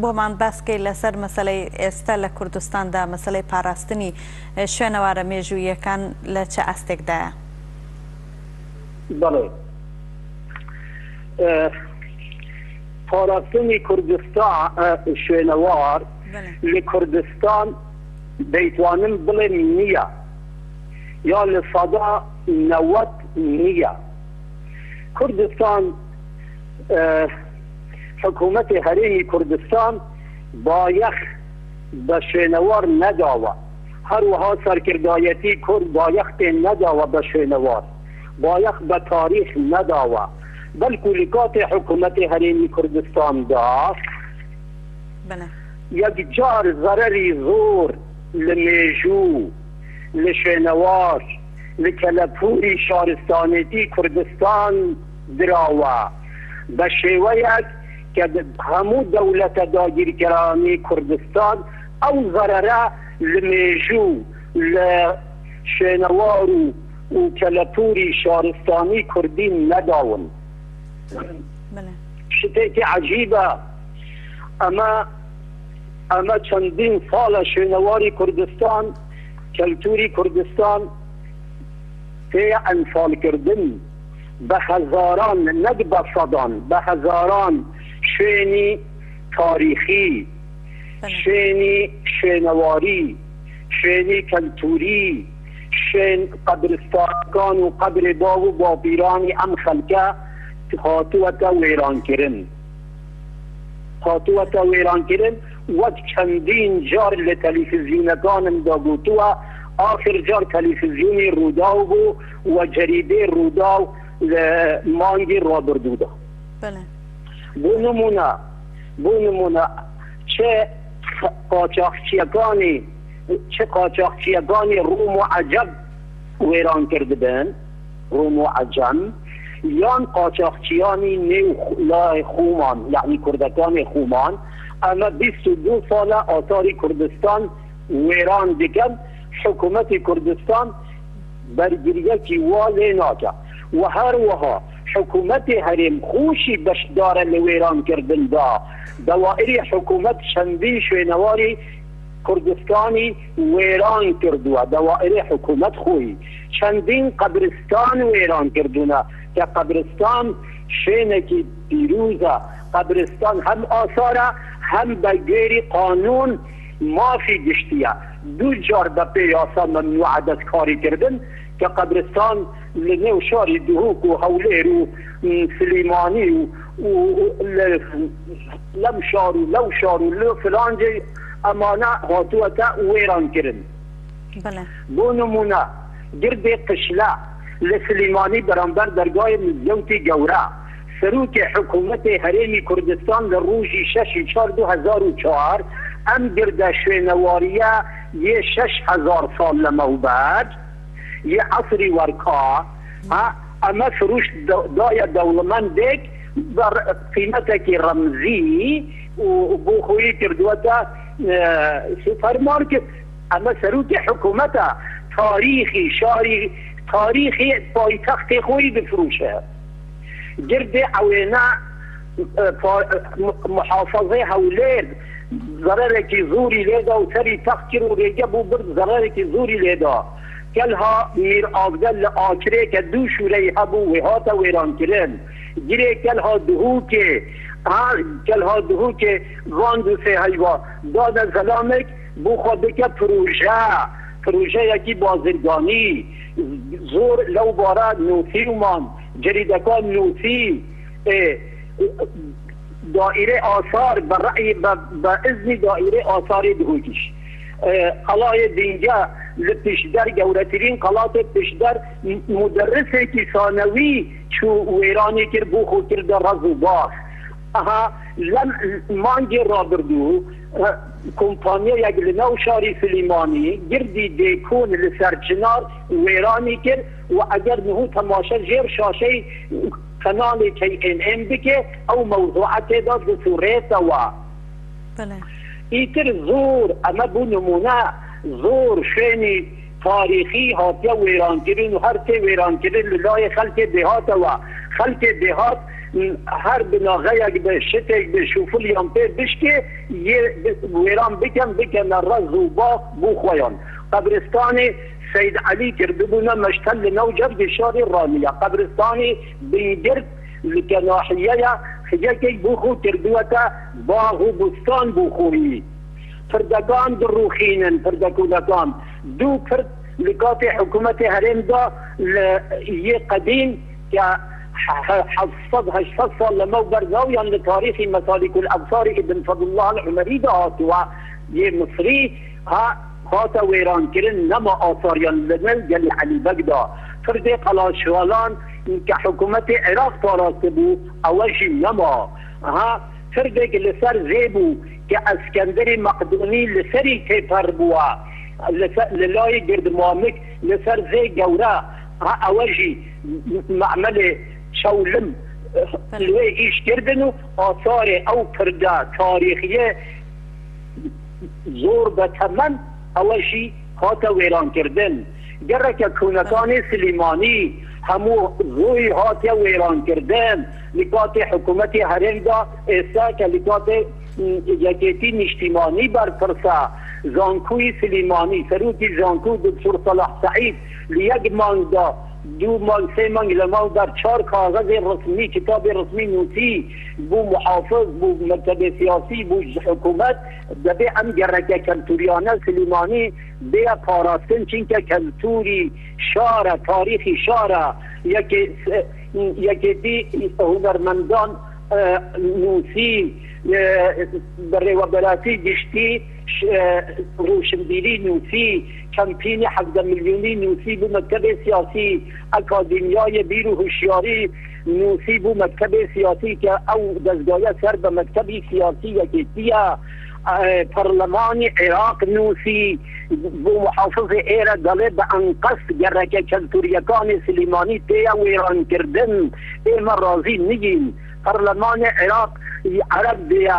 بۆمان باس کەی لەسەر مەسەلەی ئێستا لە کوردستاندا مەسەلەی پاراستنی شوێنەوارە مێژووییەکان لە چ ئاستێکدایە؟ بەڵێ پاراستنی کوردستان شوێنەوار لە کوردستان دەیتوانم بڵێم نییە یا 90% نییە. کوردستان حکوومەتی هەرێمی کوردستان بایەخ بە شوێنەوار نەداوە، هەروەها سەرکردایەتی کورد بایەخ پێ نەداوە بە شوێنەوار، بایەخ بە تاریخ نەداوە، بەلکو لە کاتی حکوومەتی هەرێمی کوردستاندا یەکجار زەرەری زۆر لە مێژوو، لە شوێنەوار، لە کەلەپووری شارستانێتی کوردستان دراوە، بە شێوەیەک کە هەموو دەولەتە داگیرکەرانی کوردستان ئەو زەرەرە لە مێژوو، لە شوێنەوار و و کەلەپووری شارستانی کوردی نەداون. شتێکی عەجیبە ئەمە ئەمە چەندین ساڵە شوێنەواری کوردستان، کەلتووری کوردستان پێیە ئەنفالکردن بە هەزاران نەک بە سەدان بە هەزاران شوێنی تاریخی، شوێنی شوێنەواری، شوێنی کەلتووری، شوێن قەبرستانەکان و قەبری باو و باپیرانی ئەم خەلکە هاتووەتە وێرانکرن. هاتووەتە وێرانکرن وەک چەندین جار لە تەلەفزیونەکانمدا گوتووە ئاخر جار تەلەفزیونی ڕووداو بوو و جەریدەی ڕووداو لە مانگی ڕابردوودا. بۆ نموونە بۆ نموونە چ قاچاخچیەکانی چ قاچاخچیەکانی ڕوم و عەجەب وێران کردبن، ڕوم و عەجەم، یان قاچاخچیانی نێو لای خۆمان یەعنی کوردەکانی خۆمان، ئەمە 22 ساڵە ئاساری کوردستان وێران دکەن، حکومەتی کوردستان بەرگریەکی وا لێ ناکا و هەروەها حکومەتی هەرێم خۆشی بەشدارە لە وێران کردندا، دەوائری حکومەت چەندین شوێنەواری کوردستانی وێران کردووە، دەوائری حکومەت خۆی چەندین قەبرستان وێران کردوونە کە قەبرستان شوێنێکی پیروزە، قەبرستان هەم ئاسارە هەم بە گوێری قانون مافی گشتیە، دوو جار بە پێ یاسا مەمنوعە دەستکاری کردن کە قەبرستان لە نێو شاری دهوک و هەولێر و سلیمانی و لەم شار و لەو شار و لە فلان جێ ئەمانە هاتووەتە وێران کرن. بۆ نموونە گردێ قشلە لە سلیمانی بەرامبەر دەرگای مزگەوتی گەورە، سەرۆکی حکوومەتی هەرێمی کوردستان لە ڕۆژی شەش ی چوار 2004 ئەم گردە شوێنەوارییە ی 6000 ساڵ لەمەوبەر ی عەسری وەرکا ئەمە فروشت دایە دەوڵەمەندێک بە قیمەتێکی ڕەمزی و بۆ خۆی کردووەتە سوپەر مارکت. ئەمە سەرۆکی حکومەتە تاریخی شاری تاریخی پایتەختی خۆی دفروشێ. گردێ عەوێنە محافەزەی هەولێر زەرەرێکی زۆری لێدا و سەری تەخت کرد و رێگە بۆ برد زەرەرێکی زۆری لێدا. کەلها میر ئاڤدە لە ئاکرێ کە دوو شورەی هەبوو وێ هاتە وێرانکرن. گرێ کەلها دهوکێ ها کەلها دهوکێ ڤان دوو سێ هەیوا دادە زەلامێک بۆ خۆ بکە پرۆژە پرۆژەیەکی بازرگانی زۆر لەو بارە نووسیومان جەریدەکان نووسی دائیرەی ئاسار بە ڕەئی بە ئیزنی دائیرەی ئاساری دهۆکیش قەڵای دینگە لە پشدەر گەورەترین قەڵاتی پشدەر مودەرسێکی سانەوی چوو وێرانی کرد بۆ خۆ کردە ڕەز و باخ ئەها لەم مانگی ڕابردوو کۆمپانیایەک لە ناو شاری سلیمانی گردی دێکۆن لە سەرچنار وێرانی کرد و ئەگەر نهو تەماشە ژێر شاشەی کەناڵی کەی ئێن ئێن بکێ ئەو مەوزوعە تێدا دەسوڕێتەوە. ئیتر زۆر ئەمە بۆ نمونە زۆر شوێنی تاریخی هاتیە وێرانکردن و هەر تێ وێرانکردن لە لایێ خەلکێ دێهاتەوە خەلکێ دێهات هەر بناغەیەک بێ شتێک بێ شوفلیان پێ بشکێ یێ وێران بکەن بکەنە ڕەز و باخ بۆ خۆیان قەبرستانی سەید عەلی کردبوونە مەشتەل لە ناو جەرگی شاری ڕانیە قەبرستانی بنگرد لکە ناحیەیە یەکێک بۆ خۆ کردووەتە باغ و بوستان بۆ خۆیی پردەکان دڕوخینن پردەکونەکان دوو پرد لە کاتی حکومەتی هەرێمدا لە ی قەدیم کە 700 800 ساڵ لەمەوبەر ناویان لە تاریخی مسالک الابصار ابن فضل الله العمریدا هاتووە ی مصری ها هاتە وێرانکردن نەما ئاساریان لە نێو گەلی عەلی بەگدا پردێ قەڵاشوالان کە حکومەتی عێراق پاراستبوو ئەوەشی نەما ها پردێک لەسەر زێ بوو کە ئەسکەندەری مەقدۆنی لەسەری تێپەر بووە لە لای گردمامک لەسەر زێ گەورە ها ئەوەژی مەعمەلێ چەولم لوێ ئیش کردن و ئاسارێ ئەو پردە تاریخیە زۆر بە تەمەن ئەوەشی هاتە وێرانکردن. گەڕەکە کونەکانی سلیمانی هەموو زۆی هاتە وێرانکردن لە کاتی حکوومەتی هەرێمدا ئێستا کە لە کاتی یەکێتی نیشتیمانی بەرپرسە زانکۆی سلیمانی سەرۆکی زانکۆ دکتۆر سەلاح سەعید لە یەک مانگدا دوو مانگ سێ مانگ لەمەوبەر چوار کاغەزی ڕسمی کتابی ڕسمی نووسی بۆ محافز بۆ مەکتەبی سیاسی بۆ حکوومەت دەبێ ئەم گەڕەکە کەلتوریانە سلیمانی بێە پاراستن چینکە کەلتوری شارە تاریخی شارە یەکێتی هونەرمەندان نووسی بەڕێوەبەراتی گشتی ڕۆشنبیری نووسی کەمپینی 17 ملیۆنی نووسی بۆ مەکتەبی سیاسی ئەکادیمیای بیر و هوشیاری نووسی بۆ مەکتەبی سیاسی کە ئەو دەزگایە سەر بە مەکتەبی سیاسی یەکێتیە پەرلەمانی عێراق نووسی بۆ محافزی ئێرە دەڵێ بە ئەنقەست گەڕەکە کەلتوریەکانی سلیمانی تێیە وێرانکردن ئێمە ڕازی نین. پەرلەمانی عێراق عەرەب دێیە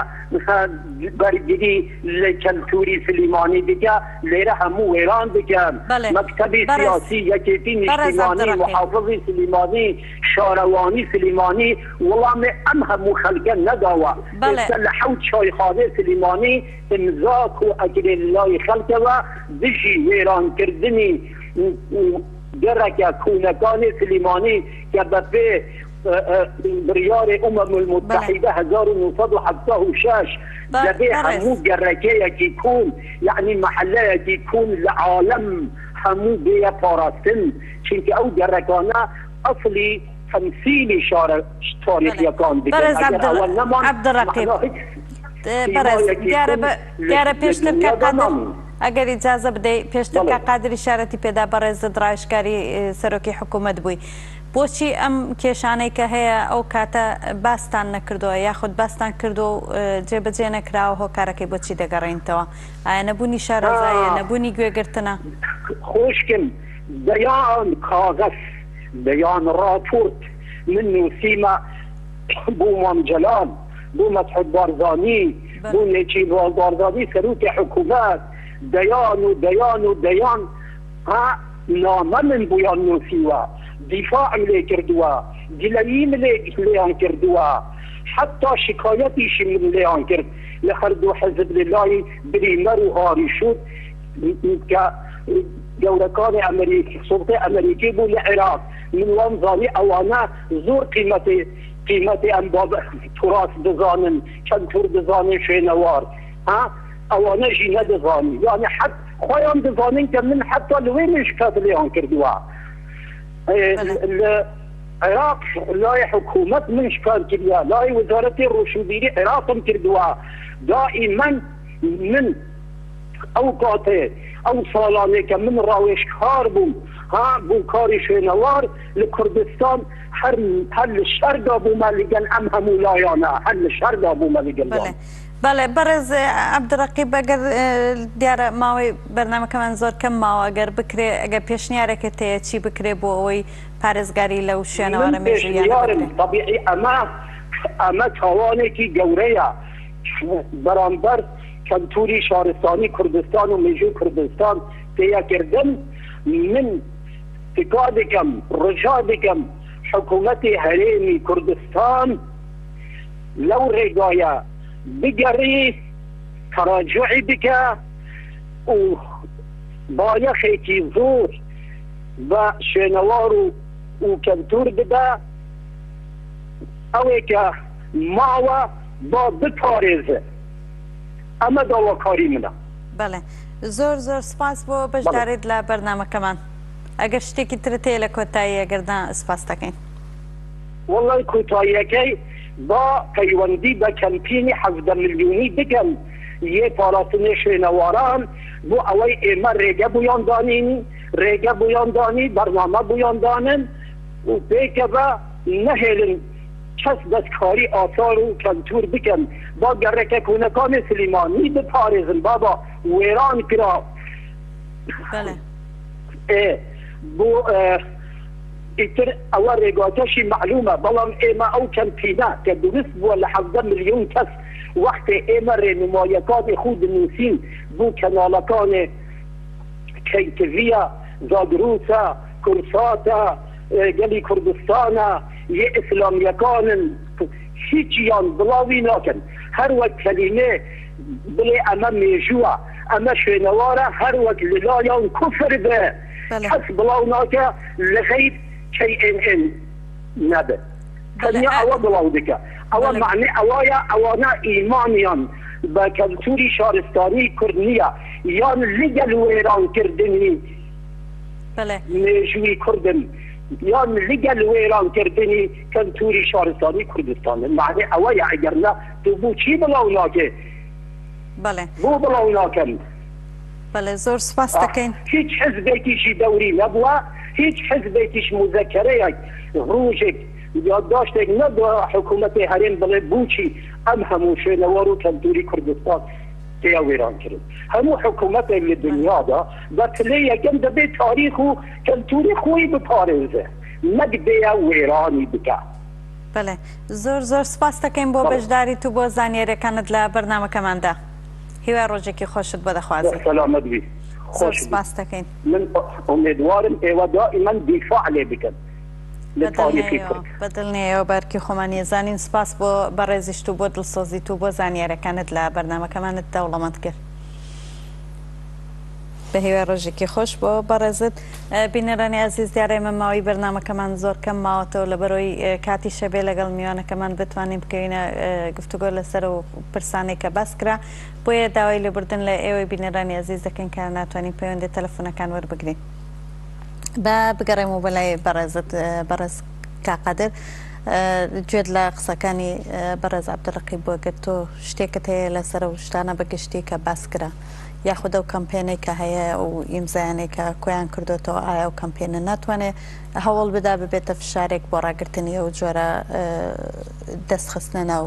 بەرگری لە کەلتوری سلیمانی بکە لێرە هەموو وێران بکەن. مەکتەبی سیاسی یەکێتی نیشتیمانی محافزی سلیمانی شارەوانی سلیمانی وڵامی ئەم هەموو خەلکە نەداوە. ئێستا لە حەوت چایخانەی سلیمانی ئیمزا کۆ ئەکرێ لای خەلکەوە دژی وێرانکردنی گەڕەکە کونەکانی سلیمانی کە بەپێ بڕیاری ئومەم المتحیدە 1976 دەبێ هەموو گەڕەکەیەکی کون یەعنی مەحەلەیەکی کون لە عالەم هەموو بێیە پاراستن چونکە ئەو گەڕەکانە ئەسڵی تەمسیلی شارە تاریخیەکان دەکەن ئەگەر ئەوە نەمان مەعنا هیچ سیمایەکی کون لە دنیادا نامێنێ. ئەگەر ئیجازە بدەی پێشتر بەڵێ. کاک قادر ئیشارەتی پێدا بەڕێزت ڕاوێژکاری سەرۆکی حکوومەت بووی بۆچی ئەم کێشانەی کە هەیە ئەو کاتە باستان نەکردووە یاخود باستان کردووە و جێبەجێ نەکراوە هۆکارەکەی بۆچی دەگەڕێنیتەوە ئایا نەبوونی شارەزاییە نەبوونی گوێگرتنە؟ خوشکم دەیان کاغەز دەیان ڕاپۆرت من نووسیمە بۆ مام جەلال بۆ مەسعود بارزانی بۆ نێچیرڤان بارزانی سەرۆکی حکوومەت دەیان و دەیان و دەیان ها نامە من بۆیان نووسیوە دیفاعم لێ کردووە گلەییم لێ لێیان کردووە حەتا شکایەتیشی من لێیان کرد لە هەردوو حزب لە لای بریمەر و هاری شوت کە گەورەکانی ئەمریک سوڵتەی ئەمریکی بوو لە عێراق من وام زانی ئەوانە زۆر قیمەتی قیمەتی ئەم باب توراس دەزانن کەلتور دەزانن شوێنەوار ها ئەوانە ژی نەدەزانی یعنی حەت خۆیان دەزانن کە من حتا لەوێ من شکات لێیان کردووە لە عێراق لای حکوومەت من شکار کردووە لای وەزارەتی ڕۆشنبیری عێراقم کردووە دائیمەن من ئەو کاتێ ئەو ساڵانێ کە من ڕاوێژکار بووم ها بۆ کاری شوێنەوار لە کوردستان هەر هەر لە شەردا بوومە لەگەل ئەم هەموو لایانە هەر لە شەردا بوومە لەگەل بەڵێ وان. بەڵێ بەڕێز عەبدولڕەقیب ئەگەر دیارە ماوەی بەرنامەکەمان زۆر کەم ماوە ئەگەر بکرێ ئەگەر پێشنیارێکت هەیە چی بکرێ بۆ ئەوەی پارێزگاری لەو من شوێنەوارە مێژووییانە پێشنیارم بکرێ؟ تەبیعی ئەمە ئەمە تاوانێکی گەورەیە بەرامبەر کەلتوری شارستانی کوردستان و مێژووی کوردستان تێکردن من تکا دەکەم ڕجا دەکەم حکوومەتی هەرێمی کوردستان لەو ڕێگایە بگەڕی تەراجعی بکە و بایەخێکی زۆر بە شوێنەوار و و کەلتور بدە ئەوێکە ماوە با بپارێزێ ئەمە داواکاری منە. بەڵێ زۆر زۆر سپاس بۆ بەشداریت لە بەرنامەکەمان ئەگەر شتێکی ترت هەیە لە کۆتایی ئەگەر نا سپاست دەکەین. وەڵای کۆتاییەکەی با پەیوەندی بە کەمپینی 17 ملیۆنی بکەن یێ پاراستنێ شوێنەواران بۆ ئەوەی ئێمە رێگە بۆیان دانین رێگە بۆیان دانی بەرنامە بۆیان دانن و پێکەوە نەهێلن کەس دەستکاری ئاسار و کەلتور بکەن با گەڕەکە کۆنەکانی سلیمانی بپارێزن بابا وێران کرا ئێ بۆ ئیتر ئەوە رێگاکەشی مەعلومە بەڵام ئێمە ئەو کەمپینە کە دروست بووە لە 17 ملیۆن کەس وەختێ ئێمە رێنمایەکانی خو دنووسین بۆ کەناڵەکانی کەیتڤیە زاگروسە کورساتە گەلی کوردستانە یە ئیسلامیەکانن هیچیان بڵاوی ناکەن هەر وەک کەلیمێ بڵێ ئەمە مێژووە ئەمە شوێنەوارە هەر وەک لەلایان کوفر بێ کەس بڵاو ناکە لەغەیر KNN نەبێ تەنیا ئەوە بڵاو دکە ئەوە معنی ئەوەیە ئەوانە ئیمانیان بە کەلتوری شارستانی کورد نییە یان لەگەل وێرانکردنی مێژووی کوردن یان لەگەل وێران کردنی کەلتوری شارستانی کوردستانن مەعنی ئەوەیە ئەگەر نا تۆ بۆ چی بڵاو ناکەی بەڵێ بۆ بڵاو ناکەن بەڵێ زۆر سوپاس دەکەین. هیچ حزبێکیشی دەوری نەبووە هیچ حزبێکیش موزەکەرەیەک ڕوژێک یادداشتێک نەبووە حکوومەتی هەرێم بڵێ بوچی ئەم هەموو شوێنەوار و کەلتوری کوردستان تێیا وێران کرد هەموو حکوومەتێک لە دنیادا بە پلەی یەکەم دەبێ تاریخ و کەلتوری خۆی بپارێزێ نەک بێە وێرانی بکا. بەڵێ زۆر زۆر سوپاست دەکەین بۆ بەشداریت و بۆ زانیاریەکانت لە بەرنامەکەماندا هیوای ڕۆژێکی خۆشت بۆ دەخوازین. سەلامەت بی زۆر سوپاست دەکەین. من ئومێدوارم ئێوە دائیمەن دیفاع لێ بکەن لە تاریخی کورد. بە دڵنیایەوە بە ئەرکی خۆمان یەزانین سوپاس بۆ بەڕێزیشت و بۆ دڵسۆزیت و بۆ زانیاریەکانت لە بەرنامەکەمانت دەوڵەمەند کرد. بە هیوای ڕۆژێکی خۆش بۆ بەڕێزت. بینەرانی ئازیز دیارە ئێمە ماوەی بەرنامەکەمان زۆر کەم ماوەتەوە لەبەرەوەی کاتی شەبێ لەگەڵ میوانەکەمان بتوانین بکەوینە گفتوگۆ لەسەر و پرسانێک کە باس کرا بۆیە داوای لێبوردن لە ئێوەی بینەرانی ئازیز دەکەین کە ناتوانین پەیوەندی تەلەفۆنەکان وەربگرین. با بگەڕێمەوە بەلای بەڕێزت بەڕێز کاک قادر گوێت لە قسەکانی بەڕێز عەبدولڕەقیب بووە گەر تۆ شتێکت هەیە لەسەر ئەو شتانە بە گشتی کە باس کرا. یاخود ئەو کەمپێنەی کە هەیە و ئیمزایانەی کە کۆیان کردۆتەوە ئایا ئەو کەمپێنە ناتوانێ هەوڵ بدا ببێتە فشارێک بۆ ڕاگرتنی ئەو جۆرە دەست خستنە ناو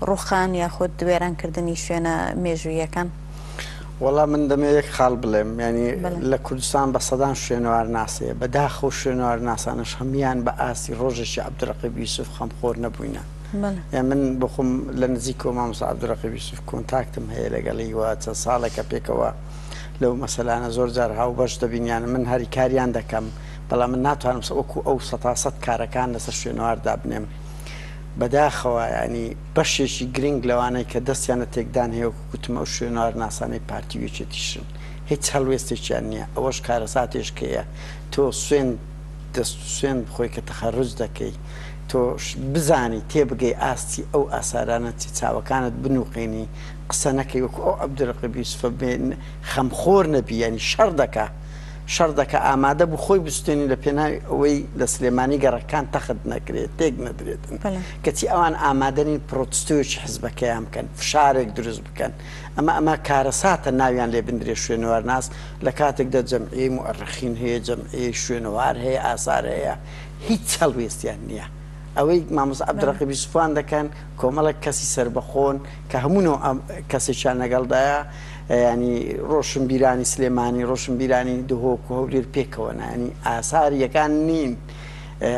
ڕوخان یاخود وێرانکردنی شوێنە مێژوویەکان؟ وەڵا من دەمەوێت یەک خاڵ بڵێم یانی لە کوردستان بە سەدان شوێنەوارناس هەیە بەداخەوە شوێنەوارناسانەش هەموویان بە ئاستی ڕۆژێکی عەبدولڕەقیب یوسف خەمخۆر نەبووینە یان من بۆخۆم لە نزیکەوە مامۆستا عەبدولڕەقیب یوسف کۆنتاکتم هەیە لەگەڵی و چەند ساڵێکە پێکەوە لەو مەسەلانە زۆر جار هاوبەش دەبین یان من هاریکاریان دەکەم بەڵام من ناتوانم وەکو ئەو سەتا سەد کارەکان لەسەر شوێنەوار دابنێم بەداخەوە یانی بەشێکی گرنگ لەوانەی کە دەستیان لە تێکدان هەیە وەکو گوتم ئەو شوێنەوارناسانەی پارتی و یەکێتیشن هیچ هەڵوێستێکیان نییە ئەوەش کارەساتێشکەیە تۆ سوێند دەست و سوێند بخۆی کە تەخەروج دەکەی تۆ بزانی تێبگەی ئاستی ئەو ئاسارانە چی چاوەکانت بنوقێنی قسە نەکەی وەکو ئەو عەبدولرەقیب یوسفە بێ خەمخۆر نەبی یانی شەڕ دەکا شەڕ دەکا ئامادە بوو خۆی بسوتێنی لە پێناوی ئەوەی لە سلێمانی گەڕەکان تەخت نەکرێت تێک نەدرێتن کەچی ئەوان ئامادە نین پرۆتستۆیەکی حزبەکەیان بکەن فشارێک دروست بکەن ئەمە ئەمە کارەساتە ناویان لێ بندرێ شوێنەوارناس لە کاتێکدا جەمعیەی موئەرخین هەیە جەمعیەی شوێنەوار هەیە ئاسار هەیە هیچ هەڵوێستیان نییە ئەوەی مامۆستا عەبدولڕەقیب یوسفوان دەکەن کۆمەڵێک کەسی سەربەخۆن کە هەموو نەوع کەسێکیان لەگەڵدایە ینی ڕۆشنبیرانی سلێمانی ڕۆشنبیرانی دهۆک و هەولێر پێکەوە نانی ئاساریەکان نین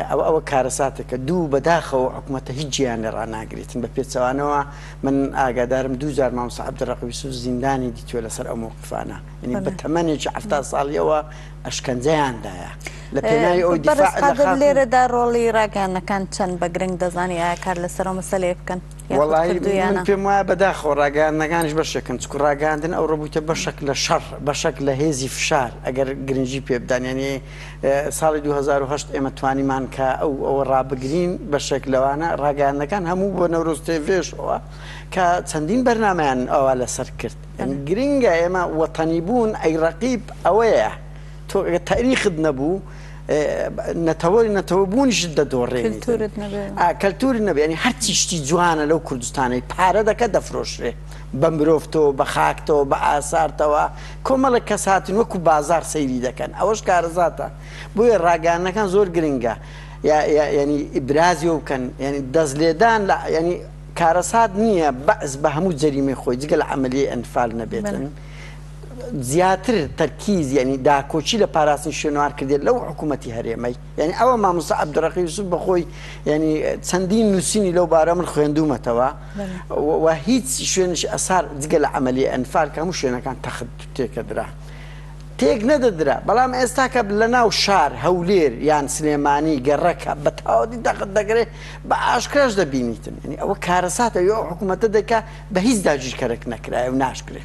ئەوە ئەوە کارەساتێکە دوو بەداخەوە حکوومەتە هیچ جیان لێ ڕاناگرێتن بە پێچەوانەوە من ئاگادارم دوو جار مامۆستا عەبدولڕەقیب یوسف زیندانی دیتووە لەسەر ئەو مەوقفانە یعنی بە تەمەنێکی 70 ساڵیەوە ئەشکەنجەیان دایە لە پێناوی ئەوەی بەڕێز دیفاع لە قادر خاک و لێرەدا ڕۆڵی ڕاگەیاندنەکان چەند بە گرنگ دەزانی ئایا کار لەسەر ئەو مەسەلەیە بکەن یاخود وەڵایی من کردوویانە؟ پێم وایە بەداخەوە ڕاگەیاندنەکانیش بەشێکن چونکو ڕاگەیاندن ئەوڕۆ بوویتە بەشەک لە شەڕ بەشەک لە هێزی فشار ئەگەر گرنگی پێ بدان یانی ساڵی 2008 ئێمە توانیمان کە ئەو ئەوە ڕابگرین بەشێک لەوانە ڕاگەیاندنەکان هەموو بۆ نەورۆز تێڤێشەوە کە چەندین بەرنامەیان ئەوە لەسەر کرد یانی گرنگە ئێمە وەتەنی بوون ئەی ڕەقیب ئەوەیە تۆ ئەگەر تاریخت نەبوو نەتەوە نەتەوە بوونیشت دەدۆڕێنیت کلتورت نەبێ کەلتور نەبێ یانی هەرچی شتی جوانە لەو کوردستانەی پارە دەکە دەفرۆشرێ بە مرۆڤتەوە بە خاکتەوە بە ئاسارتەوە کۆمەڵێک کەس هاتن وەکو بازار سەیری دەکەن ئەوەش کارەساتە بۆیە ڕاگەیاندنەکان زۆر گرنگە یانی ئیبرازی بکەن یانی دەست لێدان لە یانی کارەسات نییە بەعس بە هەموو جەریمەی خۆی جگە لە عەمەلیەی ئەنفال نەبێتن زیاتر تەرکیز یعنی داکۆکی لە پاراستنی شوێنەوار کردێت لەو حکوومەتی هەرێمەی یعنی ئەوە مامۆستا عەبدولڕەقیب یوسف بەخۆی یعنی چەندین نووسینی لەو بارە من خوێندوومەتەوە و هیچ شوێنێکی ئەسار جگە لە عەمەلیەی ئەنفال کە هەموو شوێنەکان تەخت تێکەدرا تێک نەدەدرا بەڵام ئێستا کە لە ناو شار هەولێر یان سلێمانی گەڕەکە بە تەواوەتی تەخت دەکرێت بە ئاشکراش دەبینیتن یعنی ئەوە کارەساتە ئەو حکوومەتە دەکا بە هیچ داگیرکەرێک نەکرایە و ناشکرێ.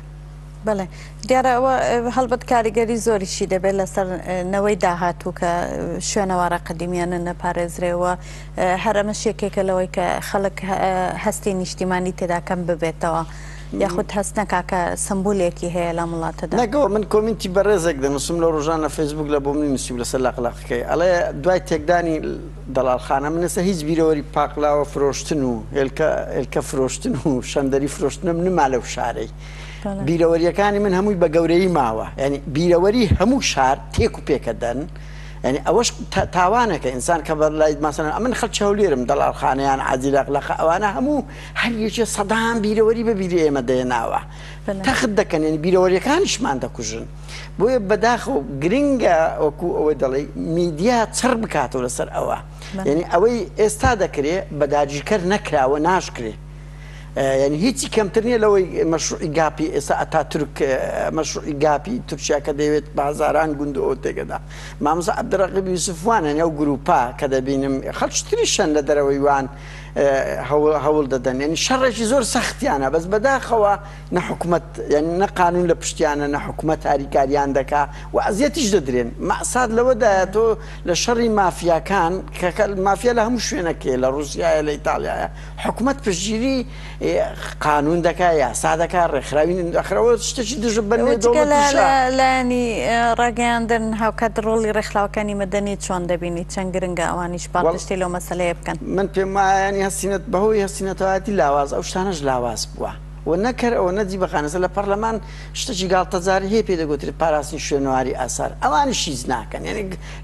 بەڵێ دیارە ئەوە هەڵبەت کاریگەری زۆریشی دەبێت لەسەر نەوەی داهاتوو کە شوێنەوارە قەدیمیانە نەپارێزرێ و هەر ئەمەش یەکێکە لەوەی کە خەڵک هەستی نیشتیمانی تێدا کەم ببێتەوە یاخود هەست نەکا کە سمبولێکی هەیە لەم وڵاتەدا. نەک ئەوە من comment ی بەڕێزێک دەنووسم لەو ڕۆژانە لە فەیسبووک لە بۆ منی نووسیبوو لەسەر لەقلەقەکەی ئەڵێ دوای تێکدانی دەڵاڵخانە من ئێستا هیچ بیرەوەری پاقلاوە فرۆشتن و هێلکە هێلکە فرۆشتن و شەندەری فرۆشتنم نما لەو شارەی بیرەوەریەکانی من هەمووی بە گەورەیی ماوە یعنی بیرەوەری هەموو شار تێک و پێکەدەن یعنی ئەوەش تاوانێکە ئینسان کە بە لای ماسەن ئەمن خەڵکی هەولێرم دەڵاڵخانەیان عەزیز لەقلەقە ئەوانە هەموو هەر یەکێ سەدان بیرەوەری بە بیری ئێمە دەێناوە تەخت دەکەن یعنی بیرەوەریەکانیشمان دەکوژن بۆیە بەداخەوە گرنگە وەکو ئەوەی دەڵێ میدیا چڕ بکاتەوە لەسەر ئەوە یعنی ئەوەی ئێستا دەکرێ بە داگیرکەر نەکراوە ناشکرێ یعنی هیچی کەمتر نییە لەوەی مەشروعی گاپی ئێستا ئەتا تورک مەشروعی گاپی تورکیا کە دەیەوێت بە هەزاران گوند ئەوە تێگەدا مامۆستا عەبدولڕەقیب یوسف وان یعنی ئەو گروپە کە دەبینم خەڵکی تریشن لە دەرەوەی وان هەوڵ دەدەن یعنی شەڕێکی زۆر سەختیانە بەس بەداخەوە نە حکومەت یانی نە قانون لە پشتیانە نە حکومەت هاریکاریان دەکا و ئەزیەتیش دەدرێن مەئسات لەوەدایە تۆ لە شەڕی مافیاکان کە مافیا لە هەموو شوێنەکەیە لە ڕوسیایە لە ئیتاڵیایە حکومەت پشتگیری قانون دەکا یاسا دەکا ڕێکخراوی ئەخرەوە شتێکی دژ بە جگە لە لایەنی ڕاگەیاندن هاوکات ڕۆڵی ڕێکخراوەکانی مەدەنی چۆن دەبینی چەند گرنگە ئەوانیش پاڵپشتی لەو مەسەلەیە بکەن؟ من پێم وایە ینی هەستی بەهۆی هەستی نەتەوایەتی لاواز ئەو شتانەش لاواز بووە. و نەک هەر ئەوە نە جیبەخانە سە لە پەرلەمان شتەکی گاڵتەجاری هەیە پێی دەگوترێت پاراستنی شوێنەواری ئاسار ئەوانیش هیچ ناکەن یعنی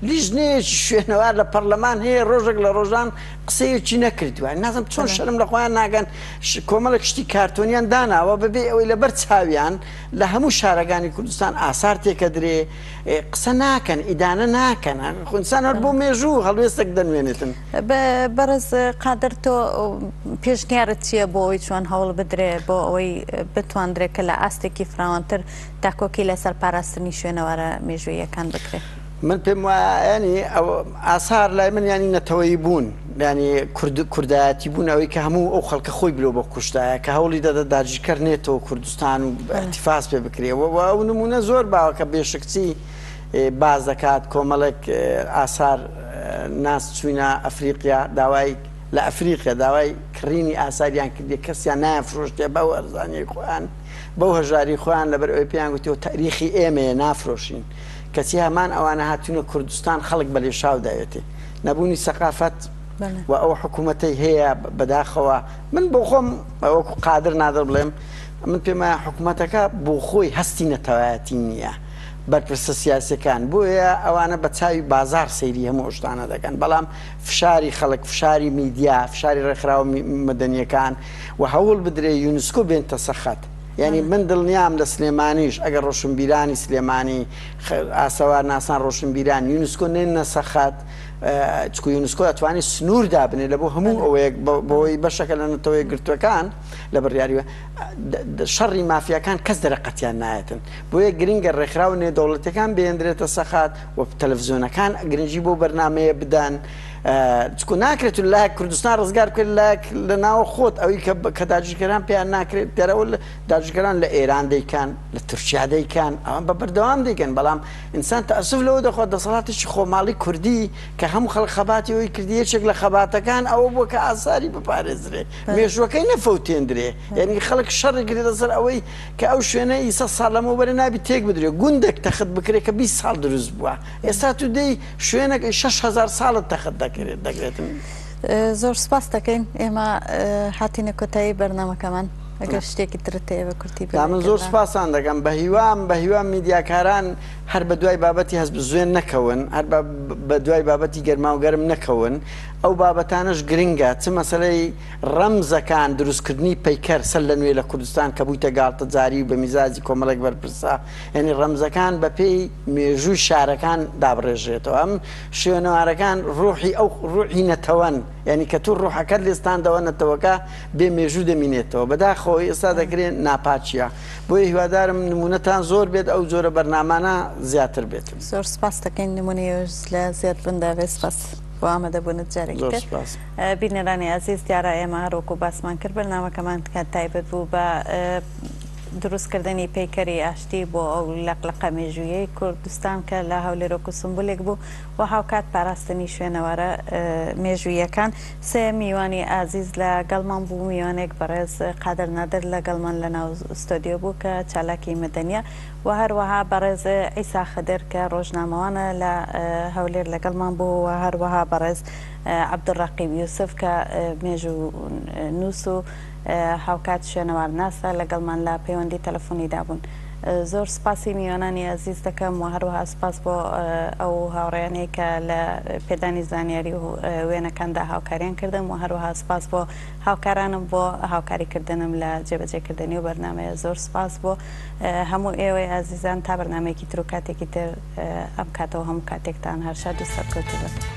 لیژنەیەکی شوێنەوار لە پەرلەمان هەیە ڕۆژێک لە ڕۆژان قسەیەکی نەکردووە نازم چۆن شەرم لە خۆیان ناگەن کۆمەڵێک شتی کارتۆنیان داناوە بەبێ ئەوەی لەبەر چاویان لە هەموو شارەکانی کوردستان ئاسار تێکەدرێ قسە ناکەن ئیدانە ناکەن خونسان هەر بۆ مێژوو هەڵوێستێک دەنوێنێتن. بەڕێز قادر تۆ پێشنیارت چییە بۆ ئەوەی چۆن هەوڵ بدرێ بۆ ئەوەی بتواندرێ کە لە ئاستێکی فراوانتر داکۆکی لەسەر پاراستنی شوێنەوارە مێژووییەکان بکرێ؟ من پێم وایە ینی ئاسار لای من ینی نەتەوەیی بوون ینی کورد کوردایەتی بوون ئەوەی کە هەموو ئەو خەڵکە خۆی بلۆ بە کوشتایە کە هەوڵی دەدە داگیرکەر نێتەوە کوردستان و ئیعتیفاز پێ بکرێ و ئەو نمونە زۆر باوە کە بێشکچی باس دەکات کۆمەڵێک ئاسار ناس چوینە ئەفریقیا داوای لە ئەفریقیا داوای کڕینی ئاساریان کردی کەسیان نایان فرۆشتێ بەو ئەرزانیەی خۆیان بەو هەژاری خۆیان لەبەر ئەوەی پێیان گوتەوە تاریخی ئێمەیە نافرۆشین کەچی هەمان ئەوانە هاتوونە کوردستان خەڵک بە لێشاو داوێتێ نەبوونی سەقافەت و ئەو حکوومەتەی هەیە بەداخەوە من بۆ خۆم وەکو قادر نادر بڵێم من پێم وایە حکوومەتەکە بۆ خۆی هەستی نەتەوایەتی نییە بەرپرسە سیاسەکان بۆیە ئەوانە بە چاوی بازار سەیری هەموو شتانە دەکەن بەڵام فشاری خەڵک فشاری میدیا فشاری ڕێکخراوە مەدەنیەکان و هەوڵ بدرێ یونسکۆ بێنتە سەخەت یانی من دڵنیام لە سلێمانیش ئەگەر ڕۆشنبیرانی سلێمانی ئاسەوار ناسان ڕۆشنبیران یونسکۆ نێنە سەخەت چکو یونسکۆ ئەتوانێت سنوور دابنێ لە بۆ هەموو ئەوەیەک بۆی بەشەکە لە نەتەوە یەکگرتووەکان لە بڕیاری شەڕی مافیاکان کەس دەرەقەتیان نایەتن بۆیە گرنگە ڕێکخراو نێودەوڵەتەکان بێندرێتە سەخات و تەلەڤزیۆنەکان گرنگی بۆ بەرنمەیە بدەن چکو ناکرێت و لایەک کوردستان ڕزگار بکرێت لایەک لە ناوە خۆت ئەوی کە کە داگیرکەران پێیان ناکرێت دەرەوە داگیرکەران لە ئێران دەیکەن لە تورکیا دەیکەن ئەوان بە بەردەوام دەیکەن بەڵام ئینسان تەئەسوف لەوە دەخوات دەسەڵاتێکی خۆماڵی کوردی کە هەموو خەڵک خەباتی ئەوی کردی یەکێک لە خەباتەکان ئەوە بووە کە ئاساری بپارێزرێ مێژووەکەی نەفەوتێندرێ یعنی خەڵک شەڕی گرێ لەسەر ئەوەی کە ئەو شوێنە ئی 100 ساڵ لەمەوبەرە نابی تێک بدرێ گوندێک تەخت بکرێ کە 20 ساڵ دروست بووە ئێستا تو دێی شوێنێک 6000 ساڵت تەخت دەکرێت دەگرێتن. زۆر سپاس دەکەین ئێمە هاتینە کۆتایی بەرنامەکەمان ئەگەر شتێکی ترت هەیە بە کورتی بڵێ. من زۆر سپاسان دەکەم بە هیوام بە هیوام میدیاکاران هەر بە دوای بابەتی هەست بزوێن نەکەون هەر بە دوای بابەتی گەرما و گەرم نەکەون ئەو بابەتانەش گرنگە چ مەسەلەی ڕەمزەکان دروستکردنی پەیکەر سەر لە نوێ لە کوردستان کە بوویتە گاڵتەجاری و بە میزاجی کۆمەڵێک بەرپرسە یعنی ڕەمزەکان بەپێی مێژووی شارەکان دابڕێژرێتەوە ئەم شوێنەوارەکان ڕوحی ئەو ڕوحی نەتەوەن یعنی کە تو ڕوحەکەت لێستاندەوە نەتەوەکە بێ مێژوو دەمینێتەوە بەداخەوە ئێستا دەکرێت ناپاکیە بۆیە هیوادارم نمونەتان زۆر بێت ئەو جۆرە بەرنامانە زیاتر بێت. زۆر سپاس دەکەین نمونەی ئێوەش لە زیادبووندا بێت سپاس بۆ ئامادەبوونت جارێکی زۆر تر. سپاس. بینەرانی ئازیز دیارە ئێمە هەروەکو باسمان کرد بەرنامەکەمان کە تایبەت بوو بە دروستکردنی پەیکەری ئاشتی بۆ ئەو لەقلەقە مێژوویەی کوردستان کە لە هەولێر وەکو سمبولێک بوو و هاوکات پاراستنی شوێنەوارە مێژوویەکان. سێ میوانی ئازیز لە گەڵمان بوو، میوانێک بەڕێز قادر نادر لە گەڵمان لە ناو ستۆدیۆ بوو کە چالاکی مەدەنیە و هەروەها بەڕێز عیسا خدر کە ڕۆژنامەوانە لە هەولێر لەگەڵمان بوو و هەروەها بەڕێز عەبدولڕەقیب یوسف کە مێژوو نووس و هاوکات شوێنەوارناسە لەگەڵمان لە پەیوەندی تەلەفۆنیدا بوون. زۆر سپاسی میوانانی ئازیز دەکەم و هەروەها سپاس بۆ ئەو هاوڕێیانەی کە لە پێدانی زانیاری و وێنەکاندا هاوکاریان کردم و هەروەها سپاس بۆ هاوکارانم بۆ هاوکاریکردنم لە جێبەجێکردنی و بەرنامەیە. زۆر سپاس بۆ هەموو ئێوەی ئازیزان تا بەرنامەیەکی تر و کاتێکی تر ئەم کاتەوە هەموو کاتێکتان هەر شاد و سەرکەوتوو بن.